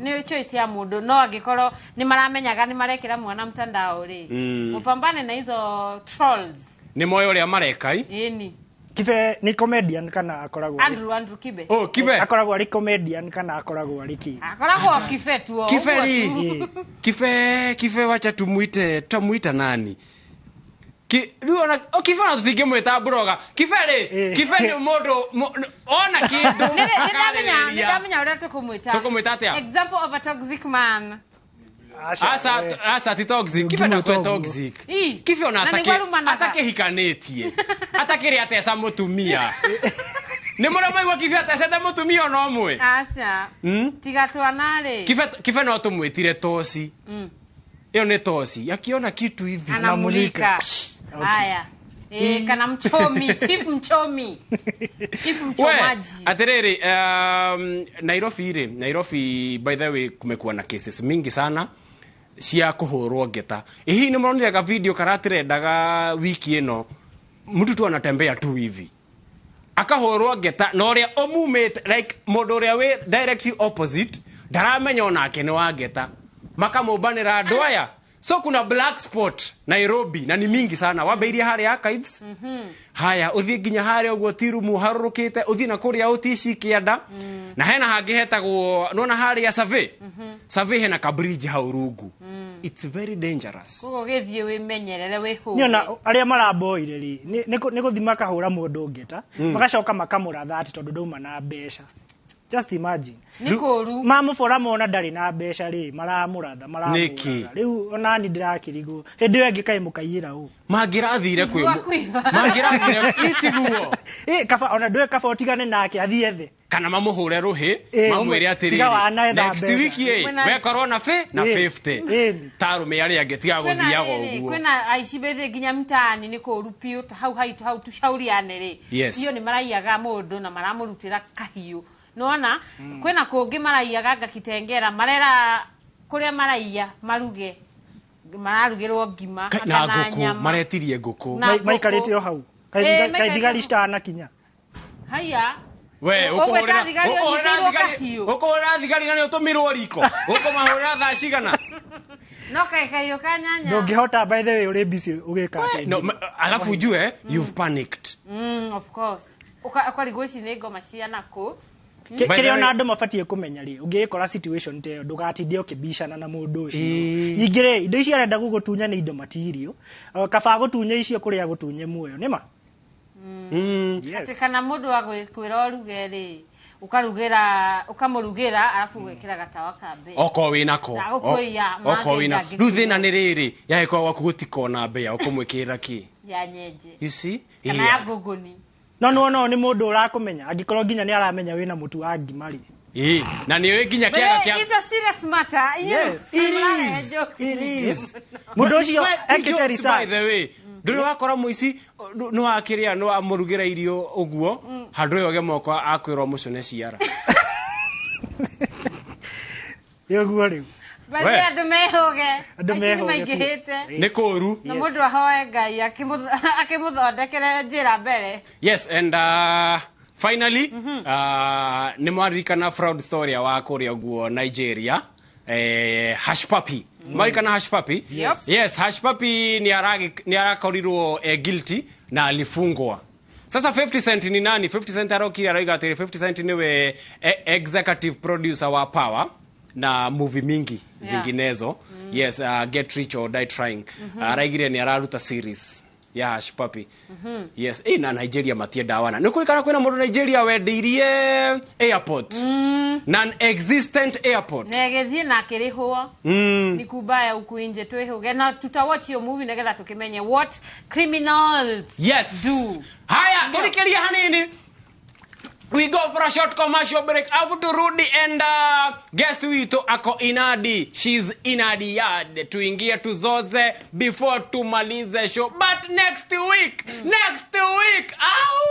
nĩ choice ya mũndũ no angĩkorwo nĩ maramenyaga nĩ marekĩra mwana mtandao rĩ, mũpambane na hizo trolls. Nĩ moĩ ũrĩa mareka i? Ĩni. Kibe nĩ comedian kana akoragwo arĩ- Andrew Kibe. Oh, Kibe. Akoragwo arĩ comedian kana akoragwo arĩ kĩ? Akoragwo Kibe tu o, Kibe ũguo ri. tu. Kibe wacha tumuite, tumuita nani? Rĩu ona o Kibe ona tũtingĩmwĩta blogger. Kibe rĩ, Kibe nĩ mũndũ ona kĩndũ Nĩ akarĩrĩria. ndamenya ũrĩa tũkũmwĩta. Tũkũmwĩta atĩa? Example of a toxic man. Asa ti toxic. Kibe ndakwe toxic. Ii. Kibe ona Na nĩguo arumanaga. atakĩhikanĩtie. Atakĩrĩ ateca mũtumia. Nĩ mũrĩa maigua Kibe atecete mũtumia ona ũmwe? Aca. Tiga twana rĩ. Kibe no tũmwĩtire toci. Ĩyo nĩ toci. Akiona kitu hivi. Anamulika. Haya. Kana mchomi, chief mchomi. Chief We, mchomaji. atiriri, Nairobi rĩ, Nairobi by the way kumekuwa na cases mingi sana cia kũhũrwo ngeta. Hihi nĩ mũronire ga video karatirendaga wiki ĩno, mtu tu anatembea tu hivi akahũrwo ngeta na ũrĩa ũmumĩte, like mũndũ ũrĩa wĩ directly opposite ndaramenya onake nĩ wa ngeta, makamũmbanĩra andũ aya. So kuna black spot Nairobi na ni mingi sana. Wambeirie harĩa archives. Haya, ũthiĩ nginya harĩa ũguo tirumu harũrũkĩte, ũthiĩ na kũrĩa ũtici kĩanda. Na hena hangĩ hetagwo, nona harĩa survey. Survey hena ka bridge hau rungu. It's very dangerous. Koguo gĩthiĩ wĩmenyerere wĩhũge. Nĩ ona arĩa maramboire rĩ, nĩ gũthiĩ makahũra mũndũ ngeta, magacoka makamũratha atĩ tondũ ndauma na mbeca. Just imagine. Nĩ kũũru. Mamũbora mona ndarĩ na mbeca rĩ, maramũratha, maramũratha. Nĩkĩ? Rĩu onani ndĩrakĩrigwo. Hĩndĩ ĩyo ĩngĩ kaĩ mũkaiyĩra ũ. Mangĩrathire kwĩ Igua kũiba. mangĩrathire itiguo. Ĩ kaba ona ndũĩ kaba ũtigane nake athiĩ ethe. Kana mamuhure ruhi mamwire atiriri next week ye wekorwo na na 50 ta arume aria angi tiga guthiaga uguo. Kwina aici bethe nginya mtaani ni kuru piu hau haitu hau tushauriane ri iyo ni maraiyaga mundu na maramurutira kahiu nona kwina kungi maraiyaga ngakitengera marera kuria maraiya maruge mararugirwo ngima na nguku maretirie nguku maikarite o hau kai thigari citana kinya haya. We ukuhurira thigari na ni utumirwo riko ukumahurira thaa cigana no kai kahiu ka nyanya ndungihota by the way uri busy ugika ati no alafu ujue you've panicked. Of course ukarigwo ici ni ngoma cia naku kiria ona andu mabatie kumenya ri ungikora situation te ndugatinde ukibicana na mundu ucio nyingi ri indo ici arenda gugutunya ni indo material kaba gutunya icio kuria gutunye muoyo nima. Yes. Kana mundu wa gwĩkwĩra ũruge rĩ ukarugira ukamurugira alafu gwikira gatawa ka mbĩa oko winako oko wina riu thina ni riri yagĩkorwo gwaku gũtikona mbĩa ukumwikirira ki ya nyenje you see kana ya ngũngũni no no ni mundu urakumenya angikorwo nginya ni aramenya wina mutu wa ngima ri. Na ni nginya kiaga kia. It's a serious matter. Yes. It is. Mundu ucio ekite research. By the way, nduri wakora muici no akiria no amurugira irio uguo handu yoge moko akwirwo mucune ciara. Yoguo riu. Bali andu mehuge. Andu mehuge. Maingihite. Ni kuru. Na mundu ahoe Ngai akimuthondekere njira mbere. Yes, and finally, ni mwaririkana fraud story wa kuria guo Nigeria, Hush Puppy. Mwaririkana Hush Puppy? Yes. Yes, Hush Puppy ni arakorirwo guilty na alifungwa. Sasa 50 Cent ni nani? 50 Cent arokire aroiga atiri 50 Cent niwe executive producer wa Power na movie mingi zinginezo. Yes, Get Rich or Die Trying. Araigire ni araruta series ya Hush Puppy. Yes, na Nigeria matienda wana. Ni kurikana kwina mundu Nigeria wendeirie airport. Non-existent airport. Negethie na kirihwo. Ni kubaya uku inje twihuge na tutawatch yo movie negetha tukimenye what criminals do. Haya, turikiria hanini. We go for a short commercial break. Afu turudi and guest witu ako Inadi. She's Inadi yard. Tuingie tuzoze before tumalize show. But next week, next week. Au!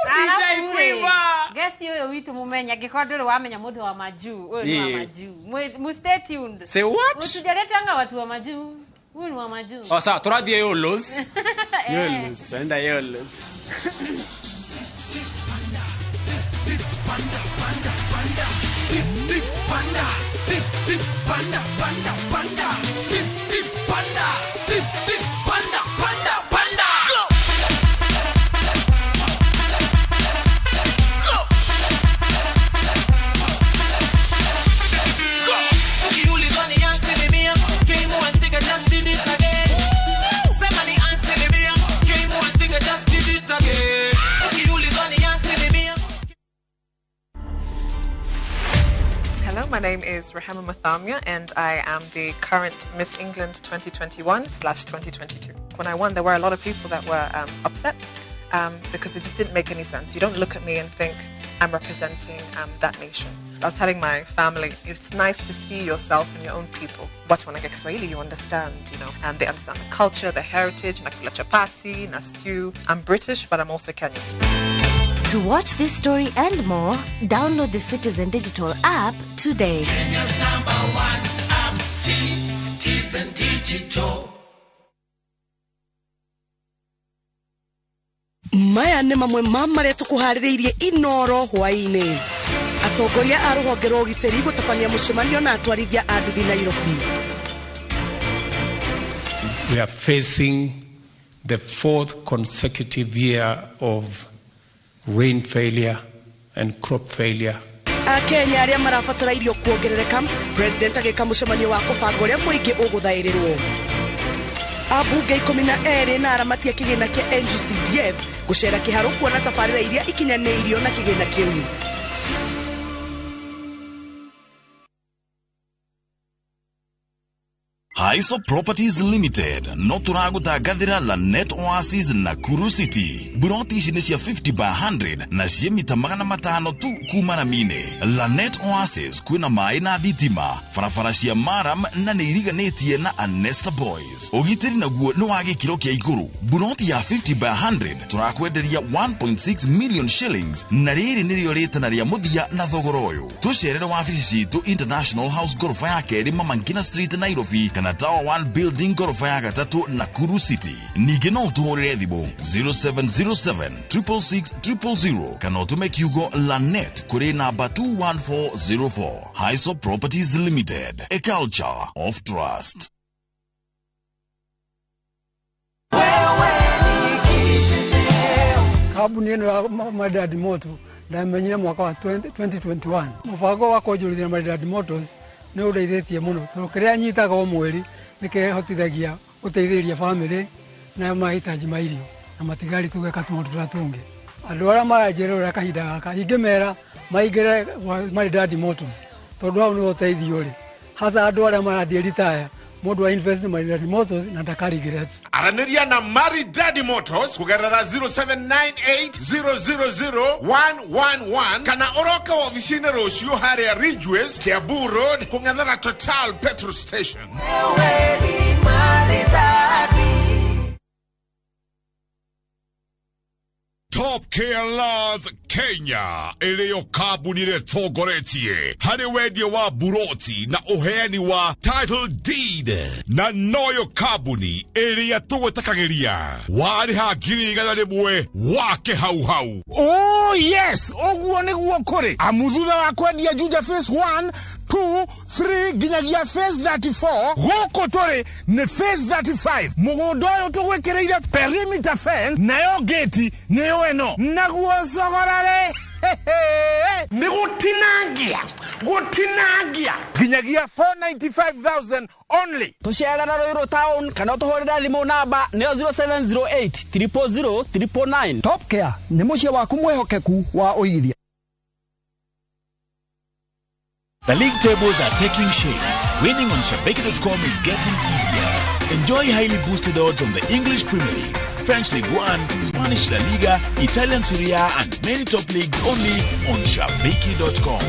DJ Quiver. Guest yoyo witu mumenya gikorwo nduri wamenya mundu wa majuu. Uyu ni wa majuu. Mu stay tuned. Say what? Utujaletanga watu wa majuu. Huyu ni wa majuu. Oh, sawa, turathie yolos. Yolos, tuenda yolos. Panda, panda, panda, step, step, panda, step, step, panda, panda, panda, step, step, panda, step, step, panda, panda, panda. Go! Go! Go! Ukiulizwa ni asilimia, game one sticker just did it again. Sema ni asilimia, game one sticker just did it again. Ukiulizwa ni asilimia. Hello, my name is Rehema Mathamia and I am the current Miss England 2021/2022. When I won, there were a lot of people that were upset because it just didn't make any sense. You don't look at me and think I'm representing that nation. I was telling my family, it's nice to see yourself and your own people. Watu wanaongea Kiswahili, you understand, you know, and they understand the culture, the heritage, nakula chapati, na stew. I'm British, but I'm also Kenyan. To watch this story and more, download the Citizen Digital app today. Kenya's number one app, Citizen Digital. Maya nĩ mamwe ma marĩa tũkũharĩrĩirie Inoro hwaĩ-inĩ. Atongoria a rũhonge rwa ũgitĩri gũtabania mũcemanio na atwarithia a nduthi Nairobi. We are facing the fourth consecutive year of rain failure and crop failure. Akenya arĩa marabatara irio kuongerereka, President agĩka mũcemanio wa kũbanga ũrĩa mũingĩ ũgũthaĩrĩrwo. Ambunge 12 na aramati a kĩgĩna kĩa NGCDF gũcera kĩharo kuona tabarĩra iria ikinyanĩirio na kĩgĩna kĩu. Haiso Properties Limited no tũragũtangathĩra Lanet Oasis Nakuru City. Buroti ici nĩ cia 50 by 100 na ciĩ mita 500 tu kuma rami-inĩ. Lanet Oasis kwĩna maĩ na thitima, barabara cia maram na nĩ iriganĩtie na Anesta Boys. Ũgitĩri naguo nĩ wa gĩkĩro kĩa igũrũ. Buroti ya 50 by 100 tũrakwenderia 1.6 million shillings na rĩrĩ nĩrĩo rĩtana rĩa mũthia na thogora ũyũ. Tũcerere wabici citũ International House gorofa ya kerĩ Mama Ngina Street Nairobi kana Tower 1 Building gorofa ya gatatũ Nakuru City. Ningĩ no ũtũhũrĩre thimũ 0707 666 000 kana ũtũme kiugo Lanet kũrĩ namba 21404. Haiso Properties Limited, a culture of trust. Kambuni ĩno ya Maridadi Moto ndamenyire mwaka wa 2021. Mũbango wa kwonjorithia Maridadi Motors nĩ ũndeithĩtie mũno tondũ kĩrĩa nyitaga o mweri nĩ kĩhotithagia gũteithĩrĩria bamĩrĩ na mahitaji ma irio na matigari tũgeka tũmaũndũ tũrĩa tũngĩ. Andũ arĩa maranjĩrĩra kahinda gaka ingĩmera maingĩre Maridadi Motors tondũ hau nĩho ũteithio ũrĩ, hasa andũ arĩa marathiĩ ritaya mũndũ wa invest Maridadi Motors na ndaka regret. Aranĩria na Maridadi Motors kũgerera 0798000111 kana ũroke wabici-inĩ rũciũ harĩa Ridgeways, Kiambu Road, kũng'ethera Total petrol station. Top Care Laws Kenya ĩrĩyo kambuni ĩrĩa ĩtongoretie harĩ wendia wa buroti na ũheani wa title deed na noyo kambuni ĩrĩa tũgwĩtakagĩria warĩha 100,000 wake hau hau. Oh yes, ũguo nĩguo kũrĩ amu thutha wa kwendia Juja phase 1 2 3 nginyagia phase 34 gũkũ tũrĩ nĩ phase 35. Mũgũnda ũyũ tũgwĩkĩrĩire perimeter fence nayo gate nĩyo ĩno naguo thogora rĩ nĩ gũtinangia gũtinangia nginyagia 495,000 only. Tũcerera Ruiru town kana ũtũhũrĩre thimũ namba nĩyo 0708 000 999. Top Care nĩ mũciĩ waku mwĩhokeku wa ũigithia. The league tables are taking shape. Winning on Shabiki.com is getting easier. Enjoy highly boosted odds on the English Premier League, French League One, Spanish La Liga, Italian Serie A, and many top leagues only on Shabiki.com.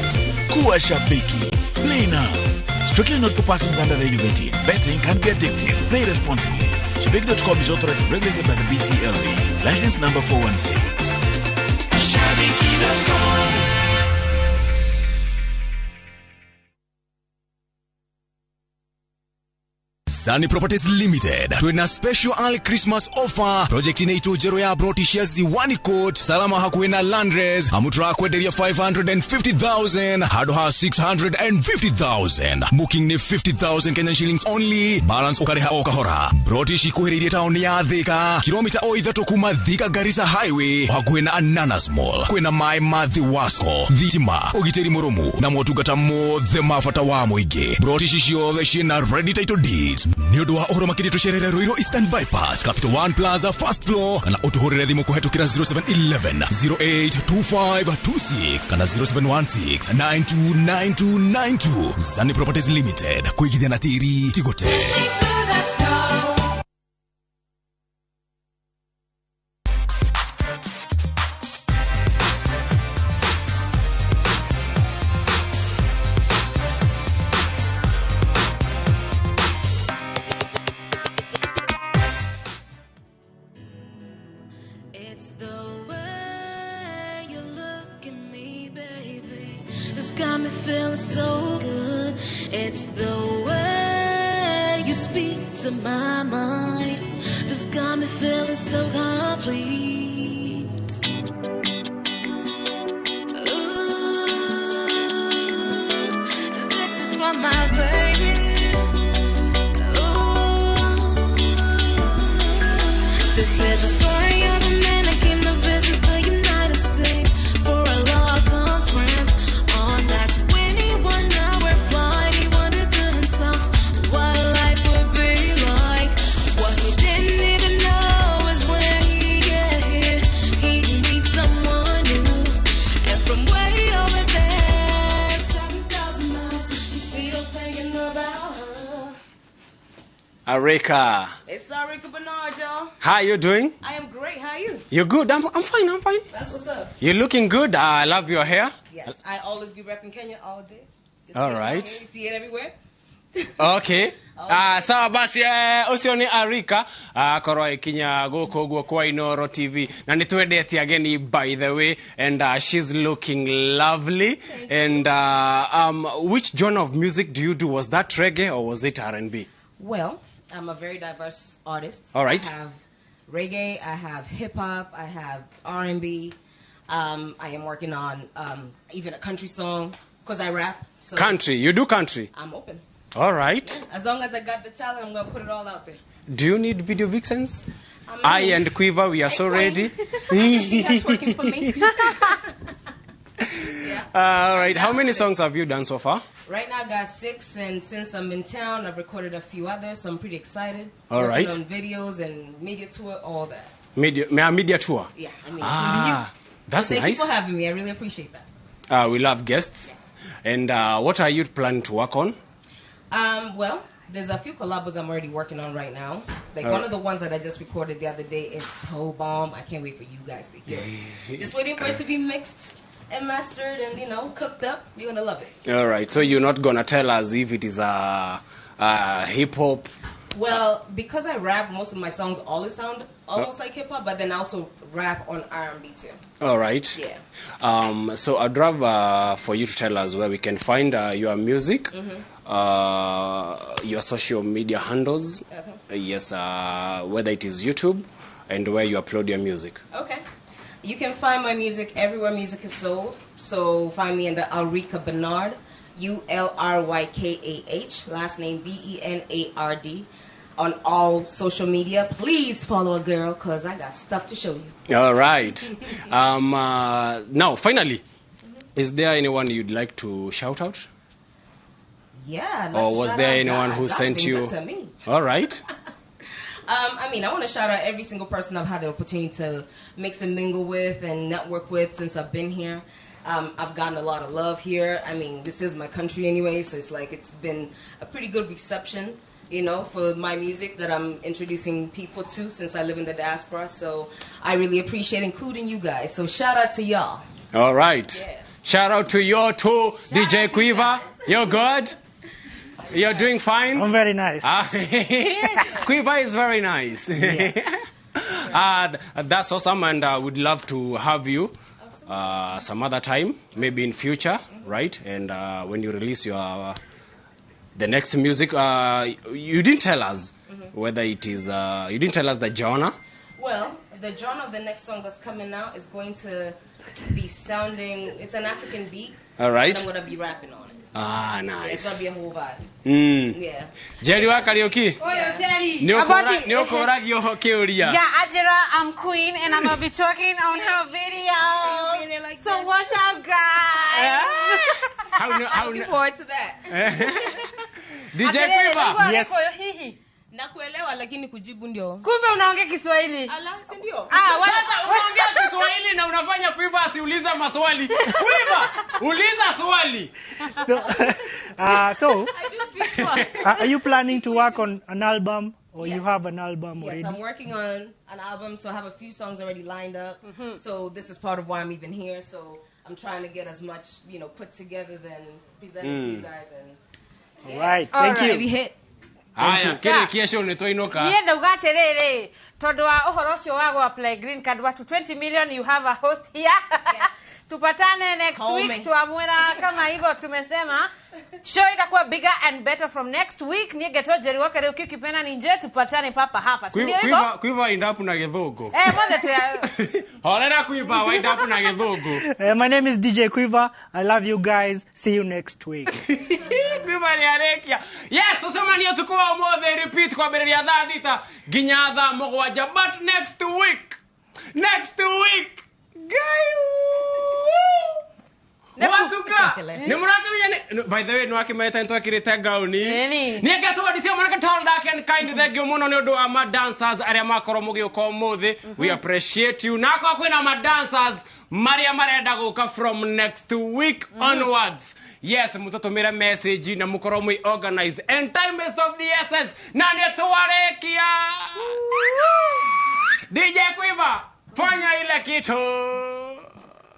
Kuwa Shabiki. Play now. Strictly not for persons under the age of 18. Betting can be addictive. Play responsibly. Shabiki.com is authorized and regulated by the BCLB. License number 416. Shabiki.com. Zani Properties Limited twina special early Christmas offer project inaitwo njerũ ya broti cia Ziwani Court salama hakuhĩ na Landres amutura kwenderia 550,000 handũ ha 650,000. Booking nĩ 50,000 Kenyan shillings only, balance ũkarĩha o kahora. Broti ici ikuhĩrĩirie taũni ya Thika kilomita o 3 kuma Thika Garissa Highway hakuhĩ na Ananas Mall. Kwĩna maĩ ma Thiwasco, thitima, ũgitĩri mũrũmu na motungata mothe ma bata wa mũingĩ. Broti ici ciothe ciĩna ready title deeds. Nĩ ũndũ wa ũhoro makĩria tũcerere Ruiru Eastern Bypass, Capital One Plaza first floor, kana ũtũhũrĩre thimũ kũhetũkĩra 0711 082526 kana 0716 929292. Zani Properties Limited, kũigithia na tĩri ti gũte. It's the way you look at me, baby, that's got me feeling so good. It's the way you speak to my mind that's got me feeling so complete. Ooh, this is for my baby. Ooh, this is a story of a man that came to visit the United States for a law conference. On that 21-hour flight, he wondered to himself what life would be like. What he didn't even know is when he get here, he'd meet someone new. And from way over there, 7,000 miles, he's still thinking about her. Arika. It's Ulryka Bernard, y'all. How are you doing? I am great. How are you? You're good. I'm fine. I'm fine. That's what's up. You're looking good. I love your hair. Yes, I always be repping Kenya all day. Just All get my right. hair, you see it everywhere. Okay. Sawa basi, ucio ni Arika akorwo ikinya guku uguo kwa Inoro TV na nĩ twendete ageni, by the way, and she's looking lovely. And which genre of music do you do? Was that reggae or was it R&B? Well, I'm a very diverse artist. All right. I have reggae, I have hip hop, I have R&B. I am working on even a country song because I rap. So Country, you do country? I'm open. All right. As long as I got the talent, I'm gonna put it all out there. Do you need video vixens? I'm I and Quiver, we are so ready. That's working for me. All right. How many songs have you done so far? Right now, I got 6, and since I'm in town, I've recorded a few others, so I'm pretty excited. All Working right. on videos and media tour, all that. Media tour. Yeah, I mean, Ah, that's thank nice. you for having me. I really appreciate that. We love guests. And what are you planning to work on? Well, there's a few collabos I'm already working on right now. Like one of the ones that I just recorded the other day is so bomb. I can't wait for you guys to hear it. Just waiting for it to be mixed and mastered and, you know, cooked up. You're going to love it. All right. So you're not going to tell us if it is a hip hop? Well, because I rap, most of my songs always sound almost like hip hop, but then I also rap on R&B too. All right. Yeah. So I'd rather for you to tell us where we can find your music, your social media handles. Okay. Yes, whether it is YouTube and where you upload your music. Okay. You can find my music everywhere music is sold. So find me under Ulrykah Bernard, Ulrykah, last name Benard, on all social media. Please follow a girl because I got stuff to show you. All right. Now, finally, is there anyone you'd like to shout out? Yeah. I'd like Or to was shout there out anyone God. who God's sent been you? good to me. All right. I mean, I want to shout out every single person I've had the opportunity to mix and mingle with and network with since I've been here. I've gotten a lot of love here. I mean, this is my country anyway, so it's like it's been a pretty good reception, you know, for my music that I'm introducing people to since I live in the diaspora. So I really appreciate including you guys. So shout out to y'all. All right. Yeah. Shout out to you too, DJ Quiver. You're good? You're doing fine? I'm very nice. Quiver is very nice. Yeah. That's awesome, and I would love to have you some other time, maybe in future, right? And when you release your the next music, you didn't tell us whether it is, you didn't tell us the genre. Well, the genre of the next song that's coming out is going to be sounding, it's an African beat. All right. And I'm going to be rapping on it. Ah, nice. Yeah, it's going to be a whole vibe. Mm. Yeah. Jerry wa karaoke. Yeah, Ajira, I'm queen and I'm going to be talking on her videos. Like so watch out, guys. How looking forward to that. DJ Quiver. Yes. Nakuelewa lakini kujibu ndio. Kumbe unaongea Kiswahili. Ala, si ndio? Ah, sasa unaongea Kiswahili na unafanya Quiver asiulize maswali. Quiver, uliza swali. So, I do speak Swahili. Are you planning to work on an album or yes. You have an album already? Yes, I'm working on an album, so I have a few songs already lined up. Mm-hmm. So this is part of why I'm even here. So I'm trying to get as much, you know, put together than presented to you guys and yeah. All right. Thank you. Heavy hit. Aya, kile kiesho nitoinoka. Niye ndauga atiriri, tondu wa uhoro ucio wa gwa apply green card watu 20 million, you have a host here. Yes. Tupatane next week tuamwera kama hivyo tumesema. Show itakuwa bigger and better from next week. Niye geto Jerry wa karaoke kipena ni nje, tupatane papa hapa. Si ndio hivyo? Quiver indapu na githugu. Eh, mother tu. Holera Quiver waindapu na githugu. My name is DJ Quiver. I love you guys. See you next week. Quiver ni arekia. Yes, tucemanie tuku wa umuthi repeat kwambĩrĩria thaa 6 nginya thaa 7, but next week. Next week. Guy. Watuka. Ni murakimenya ni by the way ni wakimeta ntwakirite gauni. Ni ngetwo ndicio mwanake tall dark and kind. Thank you muno ni undu wa ma dancers aria makorwo mugiuka umuthi. We appreciate you. Nako kwina ma dancers Maria marenda guka from next week onwards. Yes, mututumire message na mukorwo mwi organize and time is of the essence. Na nĩ twarekia. DJ Quiver, fanya ile kitu.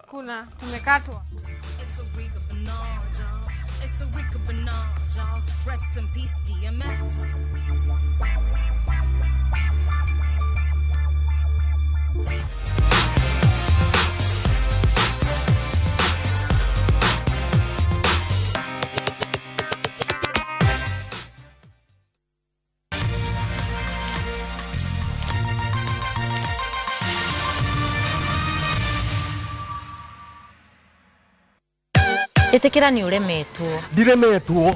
Kuna tumekatwa. It's a Rika Bernard, y'all. It's a Rika Bernard, y'all. Rest in peace, DMX. Itikira ni uremetwo. Ndiremetwo.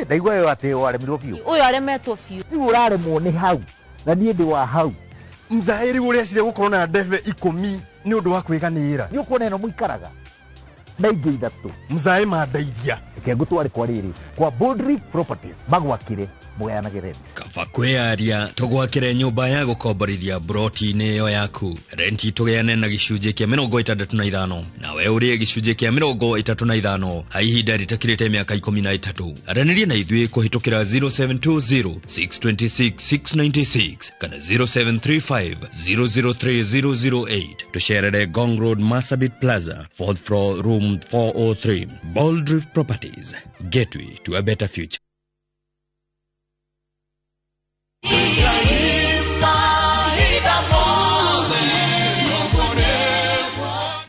Ndaigua yo ati waremirwo biũ. Ũyũ aremetwo biũ. Rĩu ũraremwo nĩ hau na niĩ ndĩ wa hau. Mzaĩri ũreciria gũkorwo na ndebe 10 nĩ ũndũ wa kwĩganĩra. Nĩ ũkuona ĩno mũikaraga na ingĩ 3. Mzaĩ mandeithia. Reke ngũtware kwa rĩrĩ kwa Boldry Properties magwakire mũgayanage rent. Kaba kwĩyaria tũgwakĩre nyũmba ya gũkomborithia broti-inĩ ĩyo yaku. Renti tũgĩane na gĩcunjĩ kĩa 65 nawe ũrĩe gĩcunjĩ kĩa 35 ha ihinda rĩtakĩrĩte mĩaka 13. Aranĩria na ithuĩ kũhĩtũkĩra 0720 626 696 kana 0735 003 008. Tũcerere Ngong Road, Marsabit Plaza, 4th floor, room 403. Boldrift Properties, gateway to a better future.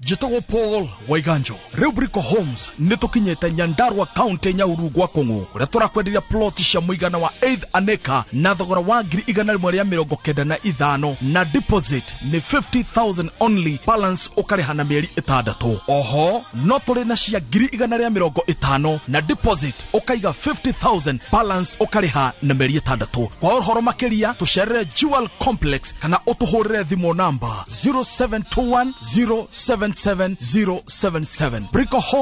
Njĩtagwo Paul Waiganjo. Rĩu Brico Homes nĩ tũkinyĩte Nyandarua County Nyahururu gwa Kũng'ũ kũrĩa tũrakwenderia plot cia mũigana wa 8 an acre na thogora wa 195,000 na deposit nĩ 50,000 only, balance ũkarĩha na mĩeri 6. Oho no tũrĩ na cia 150,000 na deposit ũkaiga 50,000, balance ũkarĩha na mĩeri 6. Kwa ũhoro makĩria tũcerere Jewel Complex kana ũtũhũrĩre thimũ namba 0721 077 077. Brico Homes.